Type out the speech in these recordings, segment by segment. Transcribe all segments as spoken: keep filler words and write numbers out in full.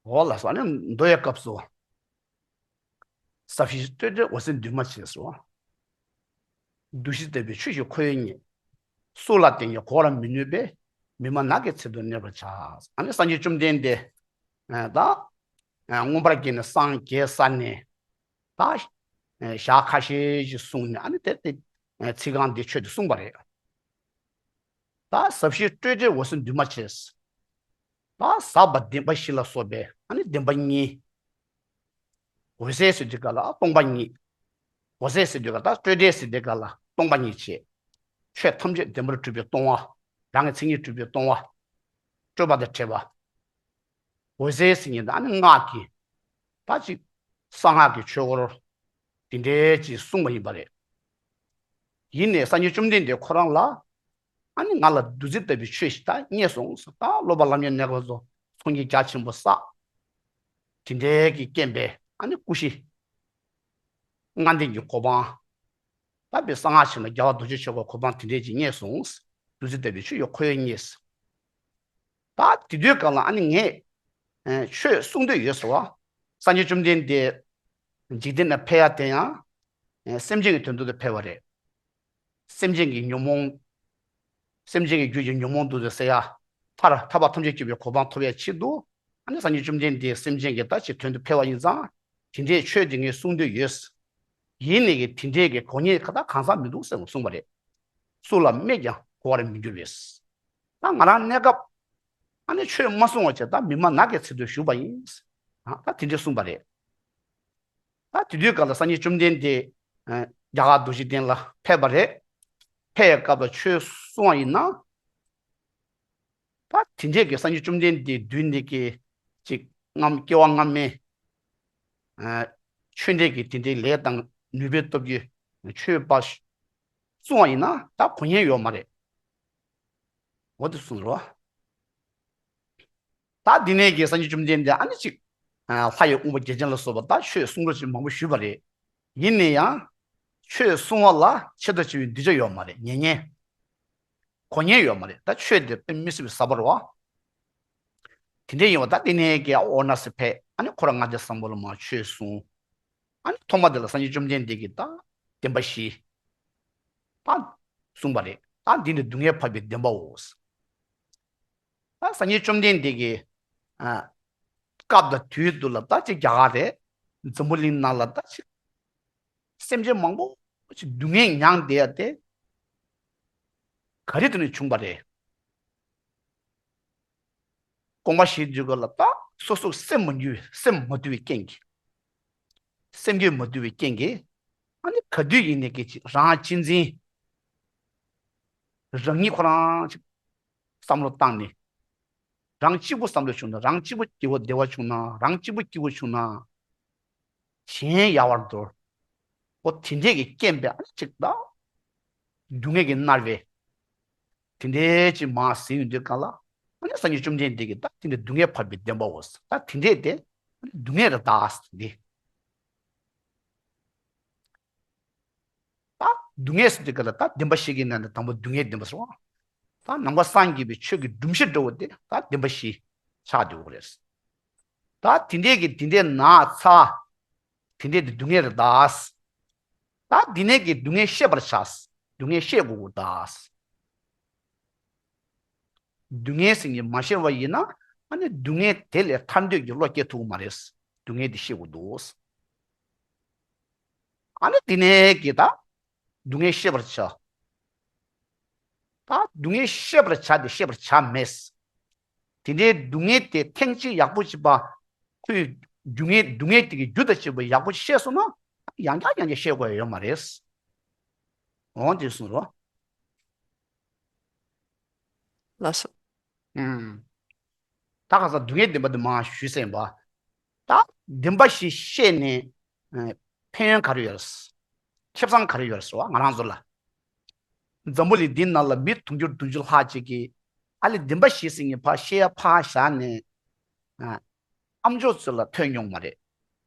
འོ་ལགས་སོ། ཨ་ནི་མདོ་ཡི་སྐབས་སུ། ཟབ་ཞི་སྤྲོས་བྲལ་འོད་གསལ་འདུས་མ་བྱས་སོ། བདུད་བཞི་དག་པའི་ཆོས་ཀྱི་འཁོར་བའི་ཉེས། སྲོག་ལ་བརྟེན་ཀྱང་གོ་བར་མི་ནུས་པས། མི་སྨྲ་ནགས་ཀྱི་ཚལ་དུ་གནས་པར་བྱ། ཨ་ནི་སངས་རྒྱས་བཅོམ་ལྡན་འདས། ད་མངོན་པར་སྐྱེས་ནས་སངས་རྒྱས་ས་ནས། ད་ཞག་ཁ་ཤས་ཤིག་གསུངས་ནས། ཨ་ནི་དེ་དེ་ཚིག་རྐང་འདི་ཆོས་འདི་གསུངས་པ་རེད། ད་ཟབ་ཞི་སྤྲོས་བྲལ་འོད་གསལ་འདུས་མ་བྱས། ད་ཟབ་པ་བདེན་པ་བཞི་ལ་སོགས་པའི་ཨ་ནི་བདེན་པ་གཉིས། འོད་གསལ་ཟེར་དུས་ག་ལ་སྟོང་པ་ཉིད། འོད་གསལ་ཟེར་དུས་ག་ལ་སྤྲོས་བྲལ་ཟེར་དུས་ག་ལ་སྟོང་པ་ཉིད་བྱས། ཆོས་ཐམས་ཅད་བདེན་པར་གྲུབ་པའི་སྟོང་བ། རང་གི་མཚན་ཉིད་གྲུབ་པའི་སྟོང་བ། སྤྲོས་པ་དང་བྲལ་བ། འོད་གསལ་ཟེར་མཁན་དེ་ཨ་ནི་སྔགས་ཀྱི། ད་ཅིག་གསང་སྔགས་ཀྱི་ཆོས་སྐོར་དེ་འདྲའི་ཅིག་གསུངས་པ་ཡིན་པ་རེད། ཡིན་ནའི་སངས་རྒྱས་བཅོམ་ལྡན་འདས་ཁོ་རང་ལ། ཨ་ནི་ང་ལ་བདུད་རྩི་ལྟ་བུའི་ཆོས་ཤིག་ད་རྙེད་སོང་ཟེར། ད་སློབ་པ་ལམ་ཡང་གནས་སྐབས་སུ་ཚོགས་གཉིས་རྒྱ་ཆེན་པོ་བསགས། དེ་འདྲའི་གི་རྐྱེན་པས་ཨ་ནི་སྐུ་བཞི། ལྔ་ལྡན་གྱི་གོ་འཕང་། ད་དཔེ་གསང་སྔགས་ཆེན་ལ་རྒྱལ་བ་རྡོ་རྗེ་འཆང་གི་གོ་འཕང་དེ་འདྲའི་ཅིག་རྙེད་སོང་། བདུད་རྩི་ལྟ་བུའི་ཆོས་ཀྱི་འཁོར་བའི་ཉེས། ད་དེ་དུས་ག་ལ་ཨ་ནི་ངས་ཆོས་གསུང་འདོད་ཡོད་ཟེར་བ། སངས་རྒྱས་བཅོམ་ལྡན་འདས་འཇིག་རྟེན་ན་ཕེབས་ཡ་དེ་ཡང་སེམས་ཅན་གྱི་དོན་དུ་ཕེབས་པ་རེད། སེམས་ཅན་གྱི་ཉོན་མོངས། སེམས་ཅན་གྱི་རྒྱུད་ཀྱི་ཉོན་མོངས་འདུ་བྱེད་སེལ་ཡ། མཐར་ཐར་པ་ཐམས་ཅད་མཁྱེན་པའི་གོ་འཕང་ཐོབ་ཡ་ཆེད་དུ། ཨ་ནི་སངས་རྒྱས་བཅོམ་ལྡན་འདས་སེམས་ཅན་གྱི་ད་ཅིག་དོན་དུ་ཕེབས་པ་ཡིན་ཙང་། དེ་འདྲའི་ཆོས་དེ་ངས་གསུང་འདོད་ཡོད། ཡིན་ནའི་གི་དེ་འདྲའི་གི་གོ་རྙེད་ཁ་ད་གང་ཟག་མི་འདུག་ཟེར་གསུངས་པ་རེད། སྲོག་ལ་སྨྲས་ཀྱང་གོ་བར་མི་འགྱུར་བས། ད་ང་རང་གནས་སྐབས་ཨ་ནི་ཆོས་མ་གསུང་བ་བྱས། ད་མི་སྨྲ་ནགས་ཀྱི་ཚལ་དུ་བཞུགས་པ་ཡིན། ད་དེ་འདྲའི་གསུངས་པ་རེད། ད་དེ་དུས་ག་ལ་སངས་རྒྱས་བཅོམ་ལྡན་འདས་རྒྱ་གར་རྡོ་རྗེ་གདན་ལ་ཕེབས་པ་རེད། ཕེབས་ཡ་སྐབས་ལ་ཆོས་གསུང་བ་ཡིན་ན། ད་དེ་འདྲས་ཀྱི་སངས་རྒྱས་བཅོམ་ལྡན་འདས་མདུན་ནས་ཀྱི་ཅིག་རྔམ་སྐྱེ་བ་སྔ་མའི་ཆོས་འབྲེལ་གྱི་དེ་འདྲའི་ལས་དང་ནུས་པའི་སྟོབས་ཀྱིས་ཆོས་པ་གསུང་བ་ཡིན་ན་ད་གོ་ཉེན་ཡོད་མ་རེད། འོ་དེ་གསུངས་རོ། ད་འདི་ནས་ཀྱི་སངས་རྒྱས་བཅོམ་ལྡན་འདས་ཨ་ནི་ཅིག་ལྷ་ཡི་དབང་པོ་བརྒྱ་བྱིན་ལ་སོགས་པ་ད་ཆོས་གསུང་རོགས་ཅིག་མང་པོ་ཞུས་པ་རེད། ཡིན་ནའི་ཡང་ཆོས་གསུང་བ་ལ་ཆེ་ཐག་ཆེ་བའི་གདུལ་བྱ་ཡོད་མ་རེད། ཉན་ཉན། གོ་ཉན་ཡོད་མ་རེད། ད་ཆོས་དེ་དཔེ་མི་སྲིད་པའི་ཟབ་པ་རེད་བ། དེ་འདྲ་ཡིན་པ་ད་དེ་ནས་ཀྱི་ཨ་ཝ་ར་ཎ་སི་ཕེབས། ཨ་ནི་ཁོ་རང་ལྔ་སྡེ་བཟང་པོ་ལ་མར་ཆོས་གསུངས། ཨ་ནི་ཐོག་མ་དེ་ལ་སངས་རྒྱས་བཅོམ་ལྡན་འདས་ཀྱིས་ད་བདེན་པ་བཞི་ད་གསུངས་པ་རེད། ད་འདི་ནི་སྡུག་བསྔལ་འཕགས་པའི་བདེན་པའོ། ད་སངས་རྒྱས་བཅོམ་ལྡན་འདས་ཀྱི་ཨ་སྐབས་དང་དུས་དུ་ལ་ད་ཅིག་རྒྱ་གར་རེད། འཛམ་བུ་གླིང་ནང་ལ་ད་ཅིག་སེམས་ཅན་མང་པོ་ཅིག་སྡུག་བསྔལ་མྱངས་བསྡད་ཡ་དེ་ག་རེ་དུས་ནས་བྱུང་བ་རེད། དགོངས་པ་བཞེས་དུས་སྐབས་ལ་ད་སོ་སོ་སེམས་མ་འདུལ་བའི་སེམས་མ་དུལ་བའི་རྐྱེན་གྱིས། སེམས་རྒྱུད་མ་དུལ་བའི་རྐྱེན་གྱིས། ཨ་ནི་ག་དུས་ཡིན་ནའི་གི་ཅིག་རང་གཅེས་འཛིན། རང་ཉིད་ཁོ་རང་ཅིག་བསམ་བློ་བཏང་ནས། རང་གཅིག་པུ་བསམ་བློ་བྱུང་ན། རང་གཅིག་པུ་སྐྱིད་པོ་བདེ་བ་བྱུང་ན། རང་གཅིག་པུ་སྐྱིད་པོ་བྱུང་ན། གཞན་ཡལ་བར་འདོར། འོ་དེ་འདྲས་ཀྱི་རྐྱེན་པས་ཨ་ནི་ཅིག་ད་སྡུག་བསྔལ་གྱིས་མནར་བའི་དེ་འདྲའི་ཅིག་མར་ཟིན་ཡོང་དུས་སྒང་ལ། ཨ་ནི་སངས་རྒྱས་བཅོམ་ལྡན་འདས་ཀྱིས་ད་དེ་འདྲའི་སྡུག་བསྔལ་འཕགས་པའི་བདེན་པའོ། ད་དེ་འདྲས་དེ་སྡུག་བསྔལ་རེད་ད་ཟེར་ཏེ། ད་སྡུག་བསྔལ་ཟེར་དུས་སྐབས་ལ་ད་བདེན་པ་བཞི་གི་ནང་ནས་དང་པོ་སྡུག་བསྔལ་བདེན་པ་ཟེར་བ། ད་ནམ་མཁའ་སངས་རྒྱས་པའི་ཆོས་ཀྱི་སྒྲུབ་གཞི་འདྲ་བོ་དེ་ད་བདེན་པ་བཞི་ཆགས་འདུག་གོ་རེད། ད་དེ་འདྲས་ཀྱི་དེ་འདྲས་ན་ཚ། དེ་འདྲས་དེ་སྡུག་བསྔལ་རེད་ད། ད་འདི་ནས་ཀྱི་སྡུག་བསྔལ་ཤེས་པར་བྱ། སྡུག་བསྔལ་ཤེས་དགོས་ཀྱི་ད། སྡུག་བསྔལ་ཟེར་མཁན་མ་ཤེས་པ་ཡིན་ན། ཨ་ནི་སྡུག་བསྔལ་དེ་ལས་ཐར་འདོད་ཀྱི་བློ་སྐྱེ་ཐུབ་ཀྱི་མ་རེད། སྡུག་བསྔལ་དེ་ཤེས་དགོས་འདུག། ཨ་ནི་འདི་ནས་ཀྱི་ད་སྡུག་བསྔལ་ཤེས་པར་བྱ། ད་སྡུག་བསྔལ་ཤེས་པར་བྱ་སྟེ་ཤེས་པར་བྱ་མེད། དེ་འདྲའི་སྡུག་བསྔལ་དེ་ཐེངས་གཅིག་ཡག་པོ་བྱེད་པ། ཁོའི་རྒྱུ་ངན་སྡུག་བསྔལ་དེ་གི་རྒྱུ་དང་བཅས་པ་ཡག་པོ་ཤེས་སོང་ན། ཡང་བསྐྱར་ཡང་བསྐྱར་ཤེས་དགོས་ཡ་ཡོད་མ་རེད། འོང་དེ་གསུངས་རོ། ལགས་སོ། ཨུམ། ད་ཁ་སང་སྡུག་བསྔལ་བདེན་པ་དེ་མར་ཞུས་ཟིན་པ། ད་བདེན་པ་བཞི་ཤེས་ནས་ཨ་ཕན་ཡོན་ག་རེ་ཡོད། ཁེ་བཟང་ག་རེ་ཡོད་ཟེར་བ་ང་རང་ཚོ་ལ། འཛམ་བུ་གླིང་འདི་ནང་ལ་མི་དུང་ཕྱུར་བདུན་ཅུ་ལྷག་ཅིག་གིས་ཨ་ལས་བདེན་པ་བཞི་ཟེར་མཁན་ཕར་ཤེས་ཡ་ཕར་བཞག་ནས། ཨ་ཨ་མཆོག་ཚོ་ལ་ཐོས་མྱོང་མ་རེད།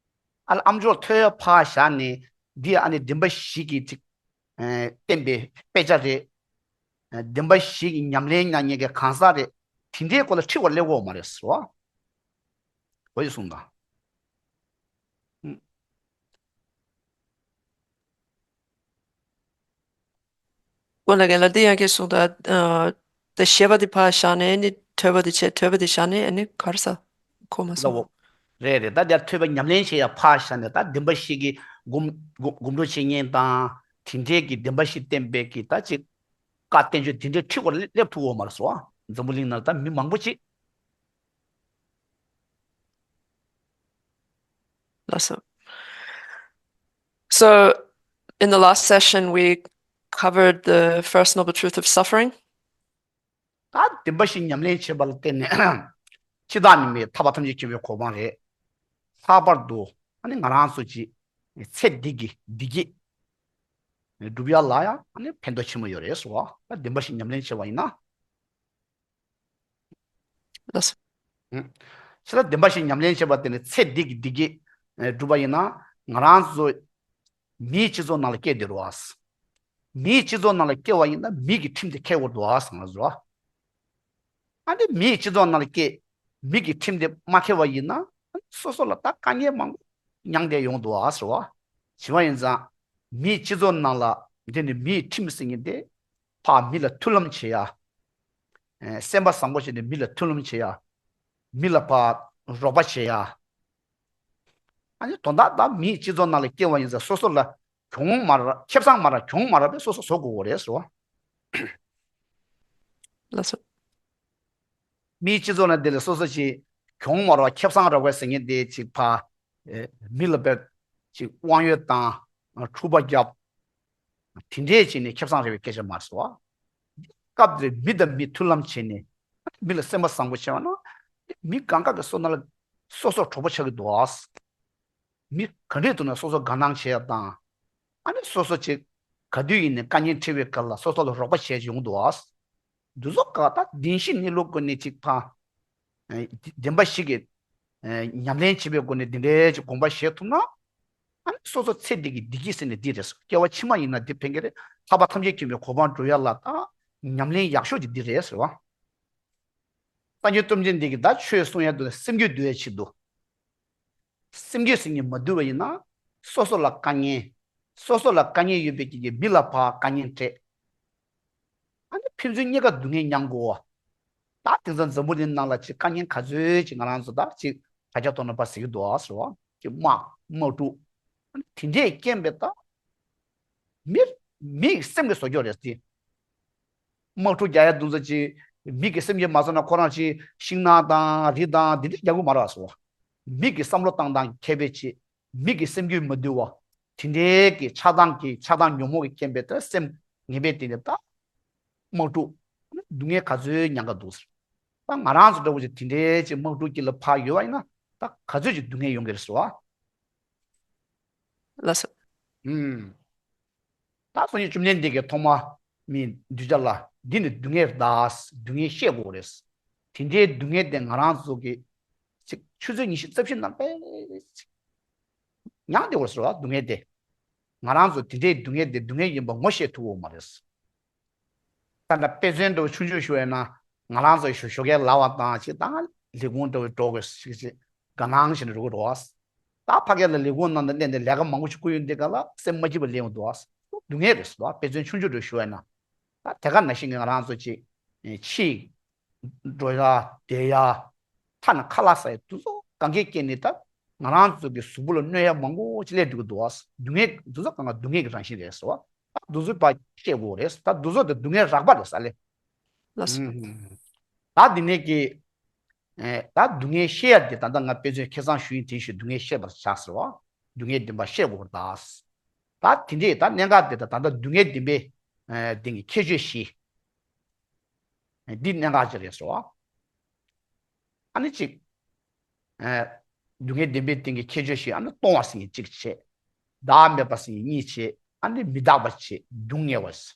ཨ་ལས་ཨ་མཆོག་ཐོས་ཡ་ཕར་བཞག་ནས། འདི་ཨ་ནི་བདེན་པ་བཞི་གི་ཅིག་ཨ་བསྟན་པའི་དཔེ་ཆ་རེད། ཨ་བདེན་པ་བཞི་གི་ཉམས་ལེན་མྱངས་མཁན་གྱི་གང་ཟག་རེད། དེ་འདྲའི་སྐོར་ལ་ཁྲིད་པར་སླེབས་ཀྱི་ཡོད་མ་རེད་ཟེར་བ། འོ་ཡི་གསུངས་དང་། ཨུ། འོ་ན་རྒན་ལགས་འདི་ཡང་གིས་གསུངས་དང་། ཨ། ད་ཤེས་པ་འདི་ཕར་བཞག་ནས་ནི་ཐོས་པ་འདི་བྱས། ཐོས་པ་འདི་བཞག་ནས་ཨ་ནི་ག་རེ་ཟ། གོ་མ་སོང་། ལའོ། རེད་རེད། ད་དེར་ཐོས་པ་ཉམས་ལེན་བྱེད་ཡ་ཕར་བཞག་ནས། ད་བདེན་པ་བཞི་གི་སྒོམ་སྒོམ་སྒོམ་སྒྲུབ་བྱེད་མཁན་དང་། དེ་འདྲའི་གི་བདེན་པ་བཞི་བསྟན་པའི་གི་ད་ཅིག་བཀའ་བསྟན་བཅོས་དེ་འདྲའི་ཁྲིད་སྐོར་སླེབས་ཐུབ་འོ་མ་རེད་སོ། འཛམ་བུ་གླིང་ནང་ད་མི་མང་པོ་ཅིག་ལགས་སོ། So, in the last session, we covered the First Noble Truth of Suffering. ད་བདེན་པ་བཞི་ཉམས་ལེན་བྱེད་པ་ལ་བརྟེན་ནས་འཆི་བདག་ནི་མེད། ཐར་པ་ཐམས་ཅད་མཁྱེན་པའི་གོ་འཕང་རེད། ལྷག་པར་དུ་ཨ་ནི་ང་རང་ཚོ་ཅིག་ཚེ་འདི་གི་བདེ་སྐྱིད་སྒྲུབ་ཡ་ལ་ཡང་ཨ་ནི་ཕན་ཐོགས་ཆེན་མོ་ཡོད་རེད་ཟེར་བ། ད་བདེན་པ་བཞི་ཉམས་ལེན་བྱེད་པ་ཡིན་ན། ལགས་སོ། ཨུ། ཕྱི་ལ་བདེན་པ་བཞི་ཉམས་ལེན་བྱེད་པ་དེ་ནི་ཚེ་འདི་གི་བདེ་སྐྱིད་སྒྲུབ་པ་ཡིན་ན། ང་རང་ཚོ་མིའི་སྤྱི་ཚོགས་ནང་ལ་སྐྱེས་བསྡད་རེད་བ། མིའི་སྤྱི་ཚོགས་ནང་ལ་སྐྱེ་བ་ཡིན་ན་མི་གི་ཁྲིམས་དེ་འཁྱེར་དགོས་འདུག་ཨ་ཟེར་ང་ཚོ། ཨ་ནི་མིའི་སྤྱི་ཚོགས་ནང་ལ་སྐྱེ། མི་གི་ཁྲིམས་དེ་མ་འཁྱེར་བ་ཡིན་ན། སོ་སོ་ལ་ད་དཀའ་ངལ་མང་པོ་མྱངས་བསྡད་ཡོང་འདུག་ཨ་ཟེར་བ། བྱས་པ་ཡིན་ཙང་། མིའི་སྤྱི་ཚོགས་ནང་ལ་འདི་ནི་མིའི་ཁྲིམས་ཟེར་མཁན་དེ། ཕར་མི་ལ་མཐུན་ལམ་བྱེད་ཡ། ཨེ། སེམས་པ་བཟང་པོ་བྱས་ནས་མི་ལ་མཐུན་ལམ་བྱེད་ཡ། མི་ལ་ཕར་རོགས་པ་བྱེད་ཡ། ཨ་ནི་དོན་དག་ད་མིའི་སྤྱི་ཚོགས་ནང་ལ་སྐྱེ་བ་ཡིན་ཙང་སོ་སོ་ལ་གྱོང་མ་རག་ཁེ་བཟང་མ་རག་གྱོང་མ་རག་པས་སོ་སོ་བཟོ་དགོས་རེད་ཟེར་བ། ལགས་སོ། མིའི་སྤྱི་ཚོགས་ནང་དེ་ལ་སོ་སོ་ཅིག་གྱོང་མ་རག་ཁེ་བཟང་རག་པ་ཟེར་མཁན་དེ་ཅིག་ཕར། ཨེ། མི་ལ་དཔེ་ཅིག་དབང་ཡོད་དང་། འཁྲུག་པ་རྒྱབ། དེ་འདྲས་བྱས་ནས་ཁེ་བཟང་རག་པའི་སྐད་ཆ་མ་རེད་ཟེར་བ། སྐབས་དེར་མི་དང་མི་མཐུན་ལམ་བྱས་ནས་མི་ལ་སེམས་པ་བཟང་པོ་བྱས་པ་ན། མི་གང་ག་གི་སོ་ན་ལ་སོ་སོར་གྲོགས་པོ་ཆགས་ཀྱི་འདུག་ཨ། མི་ག་འདྲས་འདུག་ན་སོ་སོ་དགའ་སྣང་བྱེད་ཡ་དང་། ཨ་ནི་སོ་སོ་ཅིག་ག་དུས་ཡིན་ནའི་དཀའ་ངལ་འཕྲད་པའི་སྐབས་ལ་སོ་སོ་ལ་རོགས་པ་བྱེད་ཡོང་འདུག་ཨ། འདི་ཚོ་ག་ད་བདེན་བཞི་གནས་ལུགས་སྒོ་ནས་ཅིག་ཕར། ཨེ། བདེན་པ་བཞི་གི། ཨེ། ཉམས་ལེན་བྱེད་པའི་སྒོ་ནས་འདི་འདྲའི་ཅིག་དགོངས་པ་བཞེས་ཐུབ་ན། ཨ་ནི་སོ་སོ་ཚེ་འདི་གི་བདེ་སྐྱིད་ཟེར་ནས་འདི་རེད་ཟེར། སྐྱེ་བ་ཕྱི་མ་ཡིན་ན་འདི་ཕན་གྱི་རེད། ཐར་པ་ཐམས་ཅད་མཁྱེན་པའི་གོ་འཕང་འགྲོ་ཡ་ལ་ད་ཉམས་ལེན་ཡག་ཤོས་ཀྱི་འདི་རེད་ཟེར་བ། སངས་རྒྱས་བཅོམ་ལྡན་འདས་ཀྱིས་ད་ཆོས་གསུང་ཡ་དུ་ནས་སེམས་རྒྱུད་འདུལ་བའི་ཆེད་དུ། སེམས་རྒྱུད་ཟེར་མཁན་མ་འདུལ་བ་ཡིན་ན། སོ་སོ་ལ་དཀའ་ངལ། སོ་སོ་ལ་དཀའ་ངལ་ཡོད་པའི་རྐྱེན་གྱིས་མི་ལ་ཕར་དཀའ་ངལ་འཕྲད། ཨ་ནི་ཕན་ཚུན་གཉིས་ཀ་སྡུག་བསྔལ་མྱང་དགོས་བ། ད་དེང་སང་འཛམ་བུ་གླིང་ནང་ལ་ཅིག་དཀའ་ངལ་ག་ཚོད་ཅིག་ང་རང་ཚོ་ད་ཅིག་དྲ་རྒྱ་ཐོག་ནས་ཕར་གཟིགས་ཀྱི་འདུག་ཨ་ཟེར་བ། ཅིག་དམག་དམག་འཁྲུག་ཨ་ནི་དེ་འདྲས་རྐྱེན་པས་ད། མི་མི་ཡི་སེམས་ཀྱི་བཟོ་སྐྱོ་རེད་དེ། དམག་འཁྲུག་རྒྱག་ཡ་འདུག་ཙང་ཅིག་མི་གི་སེམས་ཀྱི་མ་བཟོ་ན་ཁོ་རང་ཅིག་ཤིང་ནགས་དང་རི་དང་འདི་འདྲས་རྒྱག་གི་མ་རེད་ཟེར་བ། མི་གི་བསམ་བློ་བཏང་སྟངས་ཁྱད་པར་ཅིག་མི་གི་སེམས་རྒྱུད་མ་དུལ་བ། དེ་འདྲའི་གི་ཆགས་སྡང་གི་ཆགས་སྡང་ཉོན་མོངས་ཀྱི་རྐྱེན་པས་ད་སེམས་ངན་པས་དེ་ནས་ད་དམག་འཁྲུག་སྡུག་བསྔལ་ག་ཚོད་མྱང་གི་འདུག་ཟེར། ད་ང་རང་ཚོ་འདྲ་བོ་ཅིག་དེ་འདྲའི་ཅིག་དམག་འཁྲུག་དཀྱིལ་ལ་ཕར་ཡོད་པ་ཡིན་ན་ད་ག་ཚོད་ཅིག་སྡུག་བསྔལ་ཡོང་གི་རེད་ཟེར་བ། ལགས་སོ། ཨུམ། ད་སངས་རྒྱས་བཅོམ་ལྡན་འདས་ཀྱིས་ཐོག་མ་མིའི་གདུལ་བྱ་ལ་འདི་ནི་སྡུག་བསྔལ་རེད་ད། སྡུག་བསྔལ་ཤེས་དགོས་རེད། དེ་འདྲའི་སྡུག་བསྔལ་དེ་ང་རང་ཚོ་གི་ཅིག་ཆུ་ཚོད་ཉི་ཤུ་རྩ་བཞི་ནང་པའི་ཅིག་མྱང་བསྡད་དགོས་ཟེར་བ། སྡུག་བསྔལ་དེ། ང་རང་ཚོ་དེ་འདྲའི་སྡུག་བསྔལ་དེ་སྡུག་བསྔལ་ཡིན་པ་ངོ་ཤེས་ཐུབ་ཡོད་མ་རེད། ད་ལྟ་དཔེ་མཚོན་འདྲ་བོ་ཆུང་ཆུང་ཞུ་ཡ་ན། ང་རང་ཚོ་ཞོ་ཞོགས་ཀས་ལབ་པ་དང་ཅིག་ད་ལས་ཁུངས་འདྲ་བོ་འགྲོ་དགོས་ཞིག་ཅིག་དགའ་སྣང་བྱས་ནས་འགྲོ་གི་འགྲོ་བ། ད་ཕ་གི་ལ་ལས་ཁུངས་ནང་དུ་སླེབས་ནས་ལས་ཀ་མང་པོ་ཞིག་བསྐུར་ཡོང་དུས་སྒང་ལ་སེམས་མ་སྐྱིད་པ་སླེབས་ཡོང་འདུག་བ། སྡུག་བསྔལ་རེད་ཟེར་བ། དཔེ་མཚོན་ཆུང་ཆུང་འདྲ་བོ་ཞུ་ཡ་ན། ད་དེ་ག་ནང་བཞིན་གྱི་ང་རང་ཚོ་ཅིག་ཕྱིའི་འགྲོ་ཡ་བསྡད་ཡ། ཐ་ན་ཁ་ལག་ཟ་ཡ་དེ་ཚོ་གང་གའི་རྐྱེན་ནི་ད་ང་རང་ཚོ་གི་གཟུགས་པོ་ལ་གནོད་ཡ་མང་པོ་ཅིག་སླེབས་འགྲོ་གི་འདུག་བ། སྡུག་བསྔལ་དེ་ཚོ་གང་ག་སྡུག་བསྔལ་གྱི་རང་བཞིན་རེད་ཟེར་བ། ད་དེ་ཚོ་ཕར་ཤེས་དགོས་རེད། ད་དེ་ཚོ་དེ་སྡུག་བསྔལ་རགས་པ་རེད་ཟེར་ལེ། ལགས་སོ། ཨུམ། ད་འདི་ནས་ཀྱི། ཨེ། ད་སྡུག་བསྔལ་ཤེས་ཡ་དེ་ད་ལྟ་ང་དཔེ་མཚོན་ཁ་སང་ཞུ་ཡིན་དེ་བཞིན་སྡུག་བསྔལ་ཤེས་པར་བྱ་ཟེར་བ། སྡུག་བསྔལ་བདེན་པ་ཤེས་དགོས་པར་གདའ། ད་དེ་འདྲས་ད་གནད་འགག་དེ་ད་ད་ལྟ་སྡུག་བསྔལ་བདེན་པའི། ཨེ། སྟེང་གི་ཁྱད་ཆོས་བཞི། ཨེ། འདི་གནད་འགག་ཅིག་རེད་ཟེར་བ། ཨ་ནི་གཅིག་ཨེ། སྡུག་བསྔལ་བདེན་པའི་སྟེང་གི་ཁྱད་ཆོས་བཞི། ཨ་ནི་སྟོང་བ་ཟེར་མཁན་གཅིག་བྱས། བདག་མེད་པ་ཟེར་མཁན་གཉིས་བྱས། ཨ་ནི་མི་རྟག་པ་བྱས། སྡུག་བསྔལ་བ་ཟེར།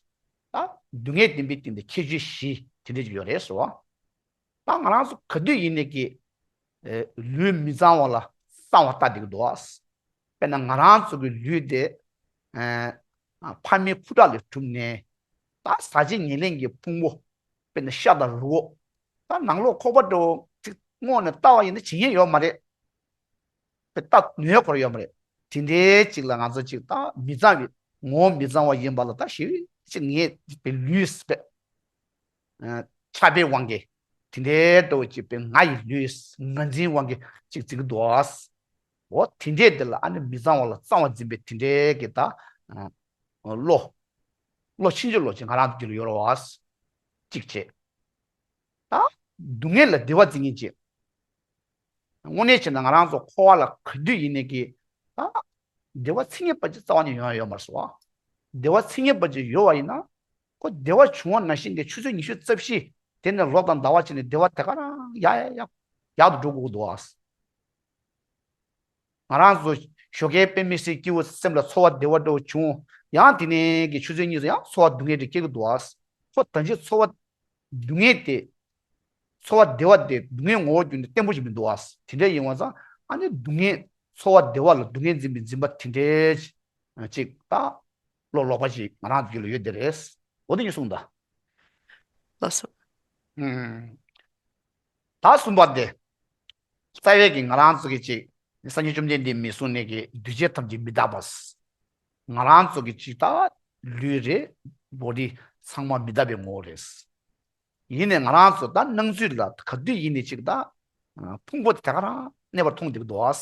ད་སྡུག་བསྔལ་བདེན་པའི་སྟེང་དུ་ཁྱད་ཆོས་བཞི་དེ་འདྲ་ཅིག་ཡོད་རེད་ཟེར་བ། ད་ང་རང་ཚོ་ག་དུས་ཡིན་ནའི་གི། ཨེ། ལུས་མི་གཙང་བ་ལ་གཙང་བ་ལྟ་བསྡད་ཀྱི་འདུག་བ། དཔེར་ན་ང་རང་ཚོ་གི་ལུས་དེ། ཨེ། ཕ་མའི་ཁུ་ཁྲག་ལས་གྲུབ་ནས། ད་ཟ་བྱེད་ཉལ་ལེན་གྱི་ཕུང་པོ། དཔེར་ན་ཤ་དང་རུས་ཁོག་ད་ནང་ལོགས་ཁོག་པ་འདྲ་བོ་ཅིག་སྔོག་ནས་བལྟ་བ་ཡིན་ན་བྱེད་མཁན་ཡོད་མ་རེད། པའི་ལྟ་ནུས་ཁོ་ར་ཡོད་མ་རེད། དེ་འདྲའི་ཅིག་ལ་ང་ཚོ་ཅིག་ད་མི་གཙང་བའི་ངོ་བོ་མི་གཙང་བ་ཡིན་པ་ལ་ད་ཞེ་ཅིག་ངས་པའི་ལུས་པའི་ཆགས་པའི་དབང་གིས་དེ་འདྲའི་འདྲ་བོ་ཅིག་པའི་ང་ཡི་ལུས་ངར་འཛིན་དབང་གིས་ཅིག་འཛིན་གྱི་འདུག་ཨ། འོ་དེ་འདྲའི་དེ་ལ་ཨ་ནི་མི་གཙང་བ་ལ་གཙང་བ་འཛིན་པའི་དེ་འདྲའི་གི་ད་བློ། བློ་ཕྱིན་ཅི་ལོག་ཅིག་ང་རང་ཚོ་རྒྱུད་ལ་ཡོད་རེད་བ། གཅིག་བྱས། ད་སྡུག་བསྔལ་ལ་བདེ་བ་འཛིན་མཁན་ཅིག་དངོས་གནས་བྱས་ན་ང་རང་ཚོ་འཁོར་བ་ལ་ག་དུས་ཡིན་ནའི་གི་ད་བདེ་བ་མཚན་ཉིད་པ་ཅིག་རྩ་བ་ནས་ཡོང་ཡ་ཡོད་མ་རེད་སོ། བདེ་བ་མཚན་ཉིད་པ་ཅིག་ཡོད་པ་ཡིན་ན་ཁོ་བདེ་བ་བྱུང་བ་ནང་བཞིན་གྱི་ཆུ་ཚོད་ཉི་ཤུ་རྩ་བཞི་དེ་ནས་ལོ་དང་ཟླ་བ་བྱས་ནས་བདེ་བ་དེ་ག་རང་ཡག་ཡག་ཡག་ཡག་ཏུ་འགྲོ་དགོས་ཀྱི་འདུག་ཨ། ང་རང་ཚོ་ཞོགས་ཀའི་དཔེ་མི་སྲིད་སྐྱིད་པོ་སེམས་ལ་ཚོར་བ་བདེ་བ་འདྲ་བོ་བྱུང་། ཡང་དེ་ནས་ཀྱི་ཆུ་ཚོད་གཉིས་སུ་ཡང་ཚོར་བ་སྡུག་བསྔལ་དེ་སྐྱེ་གི་འདུག་ཨ། ཁོ་ད་ཅི་ཚོར་བ་སྡུག་བསྔལ་དེ། ཚོར་བ་བདེ་བ་དེ་སྡུག་བསྔལ་ངོ་བོ་བརྒྱུད་ནས་བརྟན་པོ་ཞིག་མི་འདུག་ཨ། དེ་འདྲ་ཡིན་བ་ཙང་ཨ་ནི་སྡུག་བསྔལ་ཚོར་བ་བདེ་བ་ལ་སྡུག་བསྔལ་འཛིན་པའི་འཛིན་པ་དེ་འདྲའི་ཅིག་ད་བློ་ལོག་པ་ཞིག་ང་རང་ཚོ་རྒྱུད་ལ་ཡོད་དེ་རེད། འོ་དེ་ཉིད་གསུངས་ད། ལགས་སོ། ཨུམ། ད་གསུམ་པ་དེ། རྩ་བའི་གི་ང་རང་ཚོ་གི་ཅིག་སངས་རྒྱས་བཅོམ་ལྡན་འདས་མི་གསུང་ནས་གི་འདུས་བྱས་ཐམས་ཅད་མི་རྟག་པ། ང་རང་ཚོ་གི་ཅིག་ད་ལུས་རེད། བོ་དི་ཚང་མ་མི་རྟག་པའི་ངོ་བོ་རེད། ཡིན་ནས་ང་རང་ཚོ་ད་སྣང་ཚུལ་ལ་ག་དུས་ཡིན་ནས་ཅིག་ད་ཕུང་པོ་དེ་ག་རང་གནས་པར་མཐོང་བསྡད་ཀྱི་འདུག་ཨ།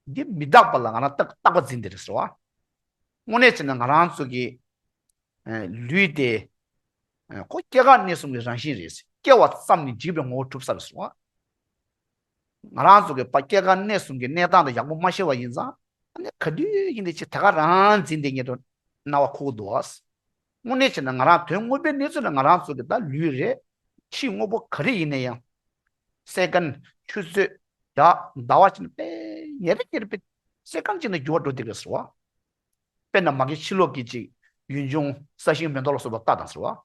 འདི་མི་རྟག་པ་ལ་ང་རང་རྟག་རྟག་པ་འཛིན་བསྡད་རེད་ཟེར་བ། དངོས་གནས་བྱས་ན་ང་རང་ཚོ་གི་ལུས་དེ། ཁོ་སྐྱེ་འགག་གནས་གསུམ་གྱི་རང་བཞིན་རེད། སྐྱེ་བ་ཙམ་ནས་འཇིག་པའི་ངོ་བོ་གྲུབ་ས་རེད་ཟེར་བ། ང་རང་ཚོ་གི་པ་སྐྱེ་འགག་གནས་གསུམ་གྱི་གནས་སྟངས་དེ་ཡག་པོ་མ་ཤེས་པ་ཡིན་ཙང་། ཨ་ནི་ག་དུས་ཡིན་དེ་ཅི་དེ་ག་རང་འཛིན་བསྡད་ཉེ་དུ་སྣང་བ་འཁོར་གྱི་འདུག་ཨ། དངོས་གནས་བྱས་ན་ང་རང་དོན་དངོས་པོའི་གནས་ཚུལ་ལ་ང་རང་ཚོ་གི་ད་ལུས་རེད། ཕྱི་དངོས་པོ་ག་རེ་ཡིན་ན་ཡང་། སེ་ཀན། ཆུ་ཚོད། ཡ། ཟླ་བ་ཅན་དཔེ་ཉེ་རེ་ཉེ་རེ་དཔེ་སེ་ཀན་ཅིག་ནས་འགྱུར་བ་འགྲོ་བསྡད་ཀྱི་རེད་ཟེར་བ། དཔེར་ན་མ་གི་ཕྱི་ལོགས་ཀྱི་ཅིག་ཡུལ་ལྗོངས་ས་ཞིང་མེ་ཏོག་ལ་སོགས་པ་ལྟ་དང་ཟེར་བ།